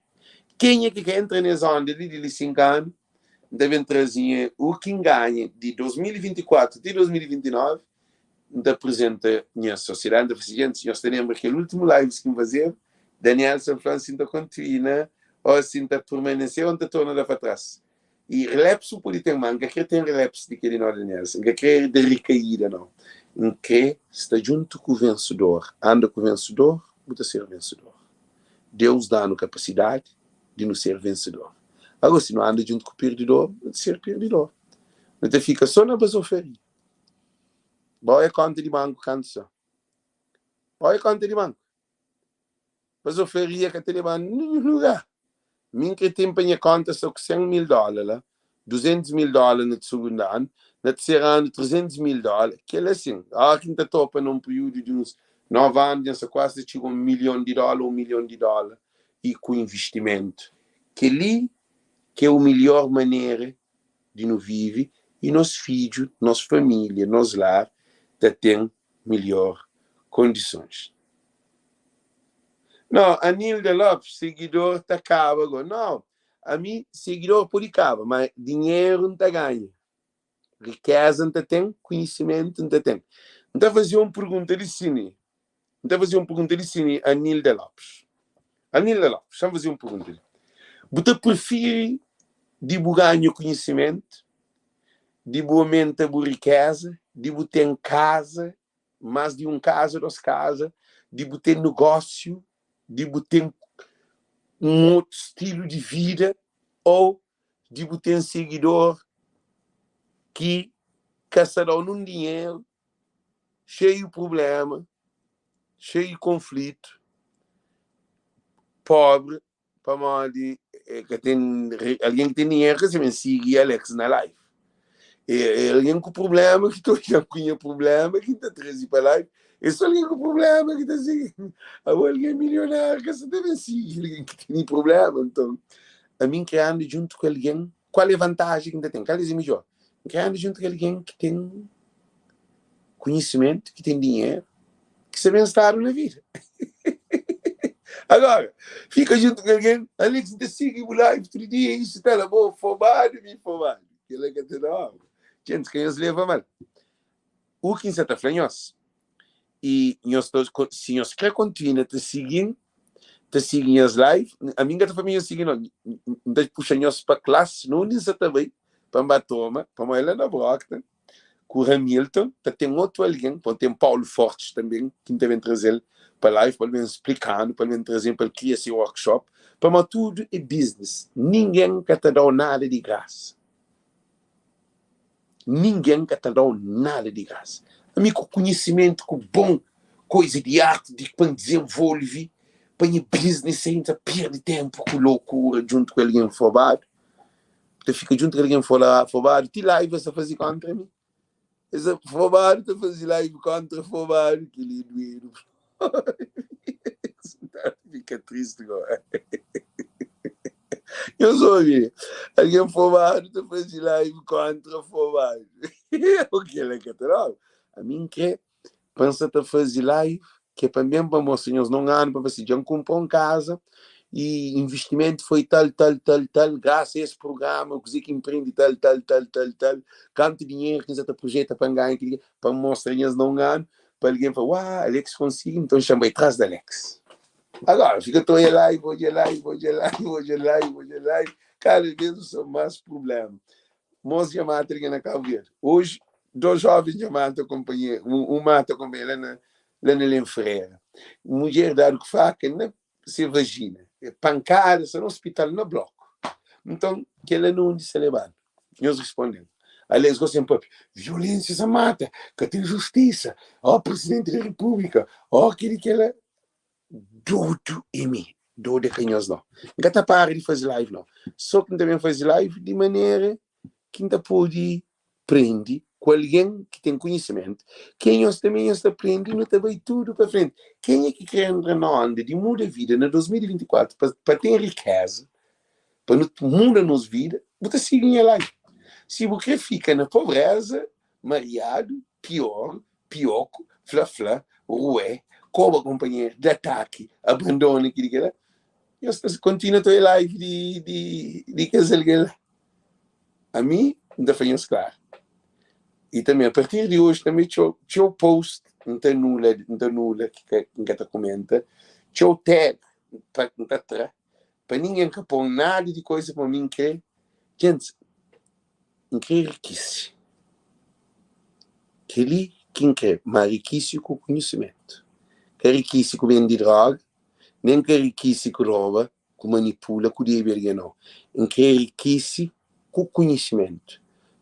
Kenha ki ka entra nes ónda li di li 5 anu, N ta ben traze nha u ki N ganha di 2024 ti 2029, N ta aprizenta nha sosiedadi, N ta fla si, Gentis, nhos ta lenbra kel últimu lives ki N fazeba? Danielson fla-m si N ta kontinua ô si N ta permanese ô N ta torna da pa tras. I relapsu pode ten, má N ka krê ten relapsu di kel-li nau, Danielson. N ka krê da rikaída nau. N krê sta djuntu ku vensedor. Anda ku vensedor, bu ta ser vensedor. Deus da-nu kapasidadi di nu ser vensedor. Agora, si nu anda djuntu ku pirdidor, nu ta ser pirdidor. Nu ta fika sô na bazofaria. Bo é konta di banku kantu sa? Bo é konta di banku? Bazofaria ka ta leba-nu ninhun lugar. Mi N kre ten pa nha konta sa ku 100 mil dóla la, 200 mil dóla na sugundu anu, na terseru anu 300 mil dóla. Kel-la sin, óra ki N ta topa na un piriúdu di uns 9 anu, dja N sta kuazi ta txiga un milhon di dóla, un milhon di dóla i ku invistimentu. Kel-li ki é u milhor manera di nu vive. I nos fidju, nos família, nos lar ta ten melhor kondisons. Nau, Anilda Lopes, sigidor ta kaba go. Nau, ami sigidor pode kaba, ma dinheru N ta ganha, rikeza N ta ten, konhisimentu N ta ten. N ta faze un pergunta di sini, N ta faze un pergunta di sini Anilda Lopes. Anilda Lopes, xa-m faze un pergunta li. Bu ta prifiri di bu ganha konhisimentu, di bu omenta bu rikeza, di bu ten kaza más di un kaza, dos kaza, di bu ten negósiu, di bu ten un otu stilu di vida ô di bu ten sigidor ki ka sta da-u nun dinheru, xeiu prubléma, xeiu konflitu, pobri pamodi e ka ten algen ki ten dinheru ka sabe sigi Alex na live e, e algen ku problema ki ta odja ku nha problema ki ta traze pa live e so algen ku problema ki ta sigi abo algen milionário ka sa ta ben sigi algen ki tene problema. Nton ami N kre anda djuntu ku algen. Kual é vantaji ki N ta ten? Kal é midjor? N kre anda djuntu ku algen ki ten konhisimentu, ki ten dinheru, ki sta ben stadu na vida. Agora, fika djuntu ku algen, Alex, N ta sigi bu live tudu dia, isu tal, abo fobadu, mi fobadu. Kel-la ka ta da obra. Djentis, ka nhos leva mal u ki N sa ta fla nhos. I nhos ta, si nhos kre kontinua ta sigi-m, ta sigi nhas live, ami N ka ta fla ma nhos sigi no, N ta puxa nhos pa klas na undi N sa ta bai pa N ba toma, pamodi la na Brockton ku Hamilton ta ten otu algen, pon ten Paulo Fortes tanben ki N ta ben traze-l pa live pa el ben splika-nu, pa el ben traze-m pa el kria se workshop, pamodi tudu é business, ningen ka ta da-u nada di grasa. Ningen ka ta da-u nada di grasa. Ami ku konhisimentu, ku bon koiza di arti di pa N dizenvolve pa nha business, N ta perde tenpu ku lokura djuntu ku algen fobadu. Ta fika djuntu ku algen fobadu ti live es ta faze kontra mi. Es fobadu ta faze live kontra fobadu, kel-li é duedu. Fika tristi gora. Nhos obi, algen fobadu ta faze live kontra fobadu. O kel-la ka ta daba. Ami N kre pa N sa ta faze live ki é pa ben pa mostra nhos na un anu pa fla si, dja N kunpra un kaza i investimentu foi tal, tal, tal, tal, grasa a es prugrama, kuzê ki N prende tal, tal, tal, tal, tal, kantu dinheru ki N sa ta projeta pa N ganha kel-li, pa N mostra nhos na un anu, pa algen fla, Uaa, Alex konsigi, nton xa N bai tras di Alex. Agora, fika ta oja live, oja live, oja live, oja live, oja live, kada vez bu sta más prubléma. Mos dja mata algen na Cabo Verde. Oji, dos jovens dja mata konpanheru, un mata konpanheru la na la na Len Ferreira. Mudjer dadu ku faka na se vagina, pankada, sta na hospital na bloku. Nton, kel-la na undi sta lebadu? Nhos responde-m. Alex gosi N papia, violensia sa mata, ka ten justisa, ó presidenti di repúblika, ó kel-li kel-la. Dodu é mi, dodu é ka nhos nau. N ka ta para di faze live nau. So ki N ta ben faze live di manera ki N ta pode prende ku algen ki ten konhisimentu, ki nhos tanbe nhos ta prende i nu ta bai tudu pa frenti. Kenha ki kre entra na onda di muda vida na 2024 pa ten rikeza, pa nu muda nos vida, bu ta sigi nha live. Si bu kre fika na pobreza, mariadu, pior, pioku, fla-fla, rué, koba konpanheru, da ataki, abandona kili kila, nhos ta kontinua ta oia live di di di kes algen la. Ami N ta fla nhos klaru. I tanbe apartir di oji tanbe txeu txeu post N ta anula N ta anula ki ka N ka ta komenta, txeu tag N ta tra pa ningen ka pon nada di koisa pa mi N kre. Djentis, N kre rikise. Kel-li ki N kre, má rikise ku konhisimentu. Ka rikise ku bende dróga, nen ka rikise ku roba, ku manipula, ku debe algen, nau. N kre rikise ku konhisimentu,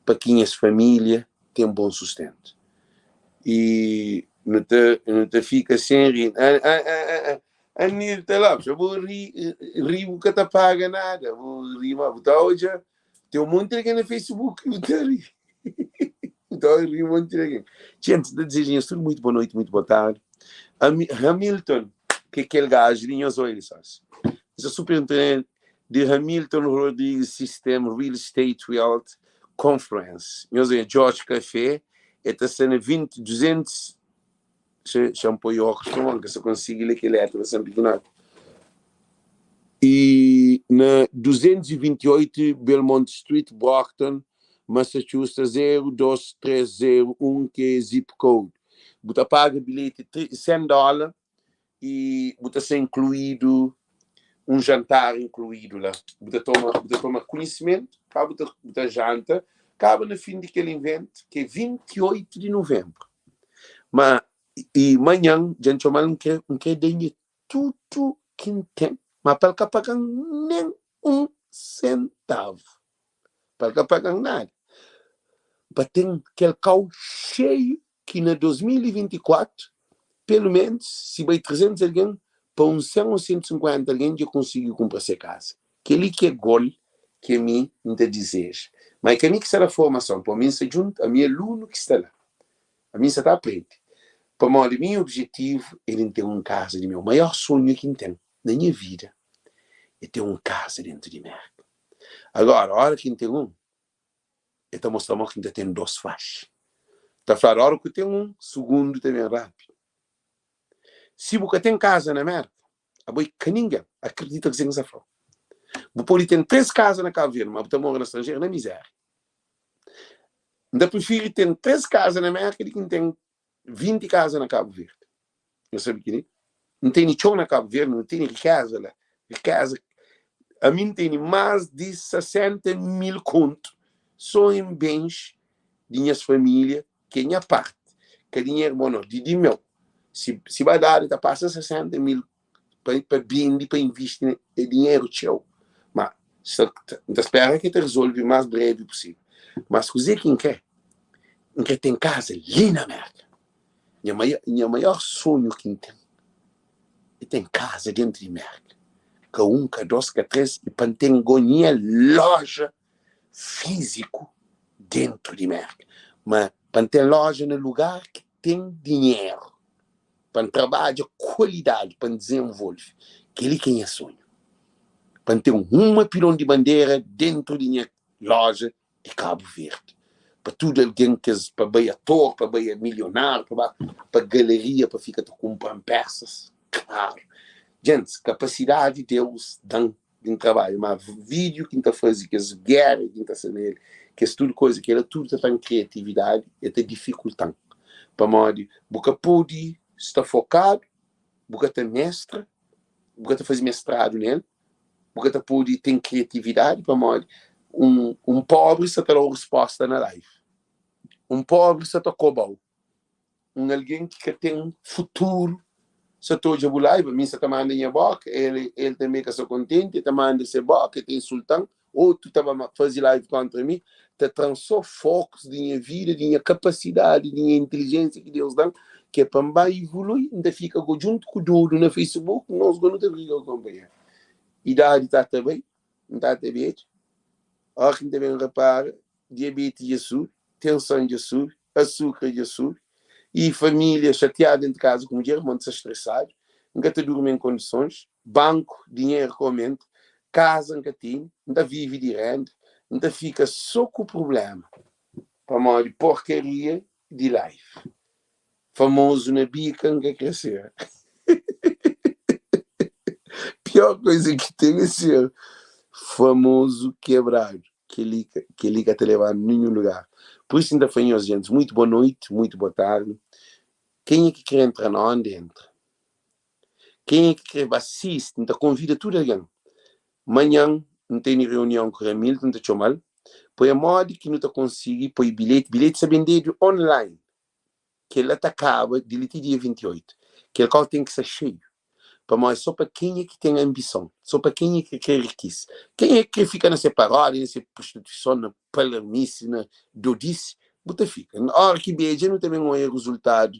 pa ki nhas família ten bon sustentu. I nu ta, nu ta fika sen ri. Anilton Lopes, abo ri, ri bu ka ta paga nada, bu ri ma bu ta odja Tem um monte de alguém na Facebook bu ta ri. Bu ta ri um monte de alguém. Gente, ta deseja nhos tudo muito boa noite, muito boa tarde. Hamilton, que é aquele gajo de nhos olha só. Sou superintendente de Hamilton Rodrigues System Real Estate Wealth. Conference. Nhos odja George Café, el ta sta na 20, 200, xa-m poi óculos pamodi N ka sa konsigi lé kel letra la sen pikinoti. E na 228 Belmont Street, Brockton, Massachusetts 02301 ki é zip code. Bu ta paga bilheti 100 dóla i bu ta ser inkluídu un jantar inkluídu la. Bu ta toma, bu ta toma konhisimentu, pa bu ta, bu ta janta, kaba na fin di kel invent, ki é 28 di nuvenbru. Ma, i manhan, dja N txoma-l, N kre, N kre da nha tudu ki N ten, ma pa el ka paga-m nen un sentavu. Pa el ka paga-m nada. Pa ten kel kau xeiu ki na 2024, pelu menus, si bai 300 algen, pa un 100 ô 150 algen dja konsigi kunpra se kaza. Kel-li ki é gol ki ami N ta dizeja. Ma é ka mi ki sta da formason, pamodi mi N sta djuntu, ami é alunu ki sta la. Ami N sta ta aprende. Pamodi mi objetivu é di N ten un kaza di meu. Maior sonhu ki N ten na nha vida é ten un kaza dentu di Mérka. Agora, óra ki N ten un, E ta mostra mo ki N ta ten dos faxi. Ta fladu ora ku ten un, sugundu ta ben rapidu. Si bu ka ten kaza na Merka, abo i ka ningen. Akredita kuzê ki N sta fla-u. Bu pode ten 3 kaza na Kabu Verdi, ma bu ta mora na stranjeru na mizéria. N ta prifiri ten 3 kaza na Merka di ki N ten 20 kaza na Kabu Verdi. Nhos sabe kel-li? N tene txon na Kabu Verdi, N tene rikeza la. Rikeza. Ami N tene más di 60 mil kontu sô en bens di nhas família, ki é nha párti, ka di nha irmon nau, di di meu. Si, si ba dadu, ta pasa 60 mil pa, pa bende, pa invisti, é dinheru txeu. Má, sta, N ta spera ki ta rezolve más brevi pusível. Mas kuzê ki N krê? N krê ten kaza li na Mérka. Nha maior, nha maior sonhu ki N ten é ten kaza dentu di Mérka. Ka un, ka dos, ka tres, i pa N ten go nha loja fíziku dentu di Mérka. Ma pa N ten loja na lugar ki ten dinheru, pa N trabadja kualidadi, pa N dizenvolve. Kel-li ki é nha sonhu. Pa N ten uma pilon di bandera dentu di nha loja di Kabu Verdi pa tudu algen kes pa bai ator pa bai milionáriu pa ba pa galeria pa fika ta kunpra-m pesas karu djentis kapasidadi Deus da-m di N trabadja ma vídiu ki N ta faze kes géra ki N ta sta na el kes tudu koza kela tudu ta tra-m kriatividadi e ta difikulta-m pamodi bu ka pode sta fokadu bu ka ta mestra bu ka ta faze mestradu nel bu ka ta pode ten kriatividadi pamodi un, un pobri sa ta da-u resposta na live un pobri sa ta koba-u un algen ki ka ten futuru sa ta odja bu live ami sa ta manda nha boka el, el tanbe ka sa kontenti el ta manda se boka el ta insulta-m otu ta ba faze live kontra mi ta tra-m so fokus di nha vida di nha kapasidadi di nha intelijensia ki Deus da-m ki é pa N ba ivolui N ta fika go djuntu ku Dudu na Facebook nos go nu ta briga ku konpanheru idadi ta ta bai N ta ta bedja óra ki N ta ben repara diabeti dja subi tenson dja subi asukra dja subi i familia xatiadu dentu kaza ku mudjer mon ta sta stresadu N ka ta durmi en kondisons banku dinheru ka omenta kaza N ka tene N ta vive di renda N ta fika so ku prubléma pamodi porkaria di life famozu na bika N ka kre ser pior koza ki ten é ser famozu kebradu kel-li kel-li ka ta leba-nu ninhun lugar pur isu N ta fla nhos gentis muitu boa noiti muitu boa tardi kenha ki kre entra na onda entra Kenha ki kre ba sisti, N ta konvida tudu algen. Manhan N tene reunion ku Ramilton, N ta txoma-l pa oia modi ki nu ta konsigi poi bilheti. Bilheti sta bendedu online. Kel-la ta kaba di li ti dia 28. Kel kau ten ki sta xeiu, pamodi é so pa kenha ki ten anbison, so pa kenha ki kre rikisa. Kenha ki kre fika na se paródia, na se prostituison, na palermisi, na dodisi, bu ta fika. Óra ki bedja, nu ta ben oia rezultadu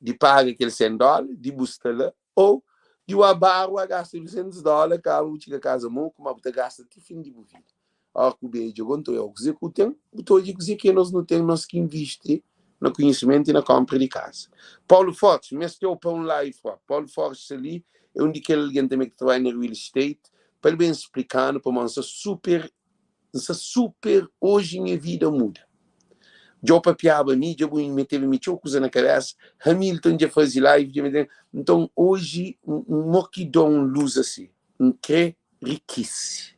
di paga kel 100 dóla di bu sta la ô di bu bar bu gasta 200 dóla kaba bu txiga kaza moku ma bu ta gasta ti fin di bu vida óra ku bedja go nton é kuzê ku ten bu ta odja kuzê ki é nos nu ten nos ki invisti na konhisimentu i na konpra di kaza Paulo Fortes mesteu pa un live ó Paulo Fortes sta li é un di kel algen tanbe ki ta trabadja na real estate pa el ben splika-nu pamodi N sta super. N sta super oji nha vida muda. Dja bu papiaba mi, dja bu meteba mi txeu kuza na kabesa, Hamilton dja fazi live, dja mete, nton oji mo ki da un luz asi, N kre rikisi,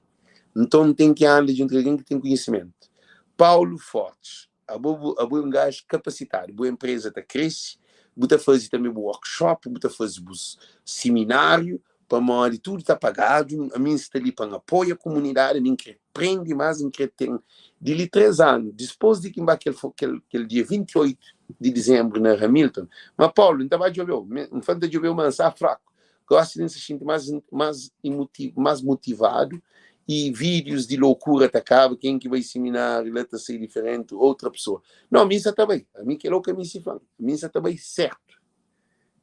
nton N ten ki anda djuntu ku algen ki ten konhisimentu. Paulo Fortes, abo bu abo é un gaju kapasitadu, bu enpreza ta krese, bu ta fazi tanbe bu workshop, bu ta fazi bus simináriu, pamodi tudu ta pagadu, ami N sta li pa N apoia kumunidadi, ami N kre prende más, N kre ten di li 3 anu, dispôs di ki N ba kel kel kel dia 28 di dizenbru na Hamilton, ma Paulu, N ta ba djobe-u, N fla N ta djobe-u ma N sta fraku, gósi li N sta xinti más más más motivadu i vídius di loucura ta kaba, ken ki bai simináriu la ta sai diferenti, outra pesoa, no, mi N sa ta bai, ami kel-la ka meste fla-m, mi N sa ta bai sértu.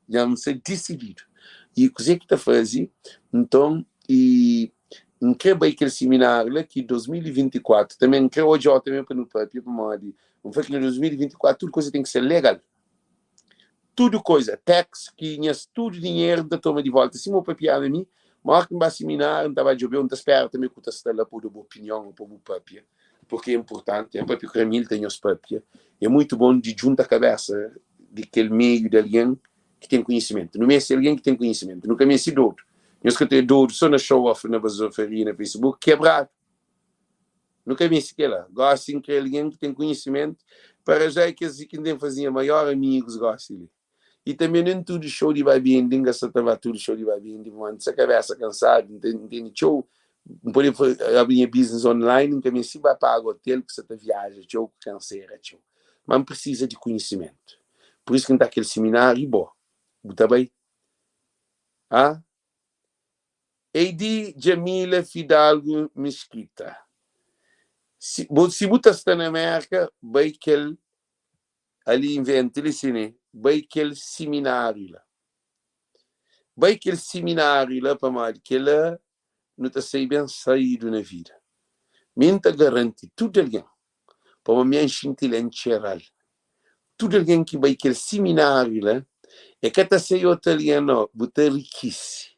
Dja N sta disididu. I kuzê ki ta faze nton? I N krê bai kel simináriu la ki 2024. Tanbê N krê odja-u tanbê pa nu pâpia, pamodi N fla ki na 2024 tudu kuza ten ki ser legal. Tudu kuza, tax, ki nhas tudu dinheru N ta toma di vólta. Sima bu papiaba mi, ma óras ki N ba simináriu N ta ba djobe-u. N ta spera tanbê ku ta sta la pa bu da bu opinion ô pa bu pâpia, purki é inportanti. N pâpia ku Ramil, ta nhos pâpia. É mutu bon di djunta kabésa di kel meiu di algen ki ten konhisimentu. Nu meste algen ki ten konhisimentu. Nu ka meste dodu. Nhos ka ta dodu so na show off, na bazofaria, na Facebook, kebradu. Nu ka meste kela. Gosi N kre algen ki ten konhisimentu. Para já é kes ki N ten faze nha maior amigus gosi li. I tanbe nen tudu show di ba bende, N ka sa ta ba tudu show di ba bende, pamodi N sta kabesa kansadu, N tene txeu, N pode abri nha business online, N ka meste ba paga hotel ku sa ta viaja txeu, ku kansera txeu. Ma N prisiza di konhisimentu. Pur isu ki N ta kel simináriu i bo, bu ta bai? Ha? Ady Djamila Fidalgo Mesquita, Si bu, si bu ta sta na Mérka, bai kel ali inventa li si ne, bai kel simináriu la. Bai kel simináriu la pamodi kela nu ta sai ben saídu na vida. Mi N ta garanti tudu algen pamodi mi N xinti-l, N txera-l. Tudu algen ki bai kel simináriu la, e ka ta sai otu algen no, bu ta rikise.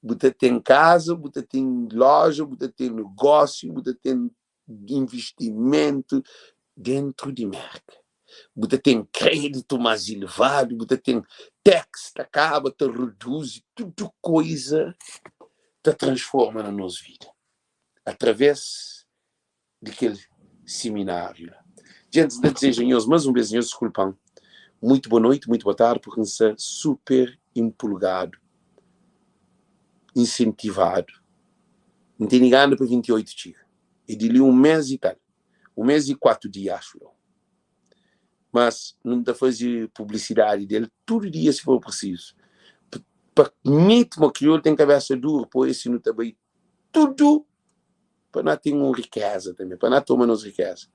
Bu ta ten kaza, bu ta ten loja, bu ta ten negósiu, bu ta ten investimentu dentru di Merka. Bu ta ten kreditu más ilevadu, bu ta ten tax ta kaba, ta reduzi, tudu koiza ta transforma na nos vida através di kel simináriu la. Gentis, N ta dizeja nhos más un bes, nhos diskulpa-m, muitu boa noiti, muitu boa tardi, purki N sta super inpulgadu, insentivadu. N tene gana pa 28 txiga. É di li un mês i tal, un mês i 4 dia, axu eu. Mas nu ta faze publisidadi del tudu dia si for prisizu. Pa miti ma kriolu ten kabesa duru, po esi nu ta bai tudu pa na ten un rikeza tanbe, pa na toma nos rikeza.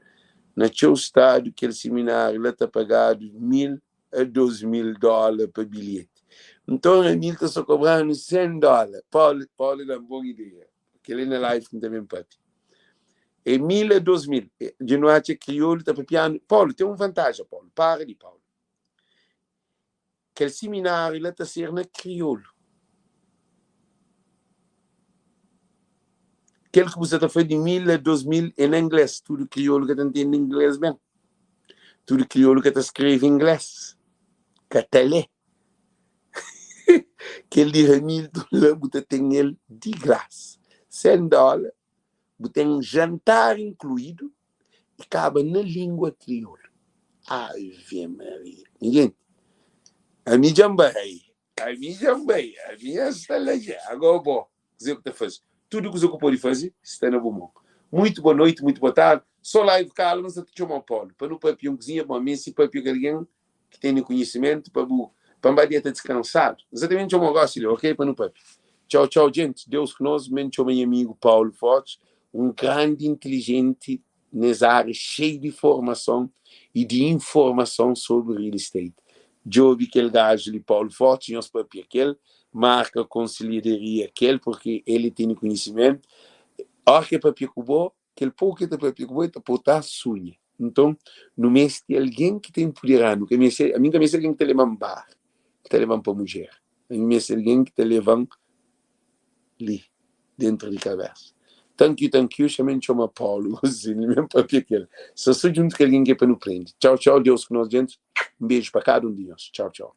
Na txeu stadu kel simináriu la ta pagadu 1000 a 2000 dóla pa bilheti. Nton Hamilton sa kobra-nu 100 dóla. Paulu, Paulu da-m bon ideia. Kel-li na live ki N ta ben pâpia. É 1000 a 2000. Dja nu atxa kriolu ta papianu. Paulu, ten un vantaja, Paulu. Para di, Paulu. Kel simináriu la ta ser na kriolu. Kel ki bu sa ta fla di 1000 a 2000 é na inglês. Tudu kriolu ka ta ntende inglês ben. Tudu kriolu ka ta skrebe inglês. Ka ta lé. Kel di Hamilton la bu ta ten el di grasa. 100 dóla, bu ten jantar inkluídu i kaba na língua kriolu. Ave Maria! Nha genti, ami dja N bai, ami dja N bai, ami dja N sta la dja. Agora bo, Kuzê ku ta faze? Tudu kuza ku pode faze sta na bu mon. Muito boa noite, muito boa tarde. Só live kala, N sa ta txoma Paulo pa nu papia un kuzinha pamodi mi si papia ku algen ki tene konhisimentu pa bu pa N ba deta diskansadu. N sa ta ben txoma gosi li, ok? Pa nu papia. Txau, txau, gente. Deus ku nos. Men txoma nha amigu Paulo Fortes, un grandi inteligenti nes ária xeiu di formason i di informason sobri real estate. Djobi kel gaju li Paulo Fortes, nhos papia kel, marka konselharia kel, porque el tene konhisimentu. Ora ki el papia ku bo, kel poku ki el ta papia ku bo, el ta pô ta sunha. Nton, nu meste algen ki ta inpudera-nu. Ka meste, ami N ka meste algen ki ta leba-m bar, ki ta leba-m pa mudjer. Ami N meste algen ki ta leba-m li, dentru di kabesa. Thank you, thank you, xamen txoma Paulo, gosi, mi mesmo papia kel. Sta so djuntu ku algen ki é pa nu prende. Tchau, tchau, Deus ku nos djentes. Um beijo pa kada um di nhos. Tchau, tchau.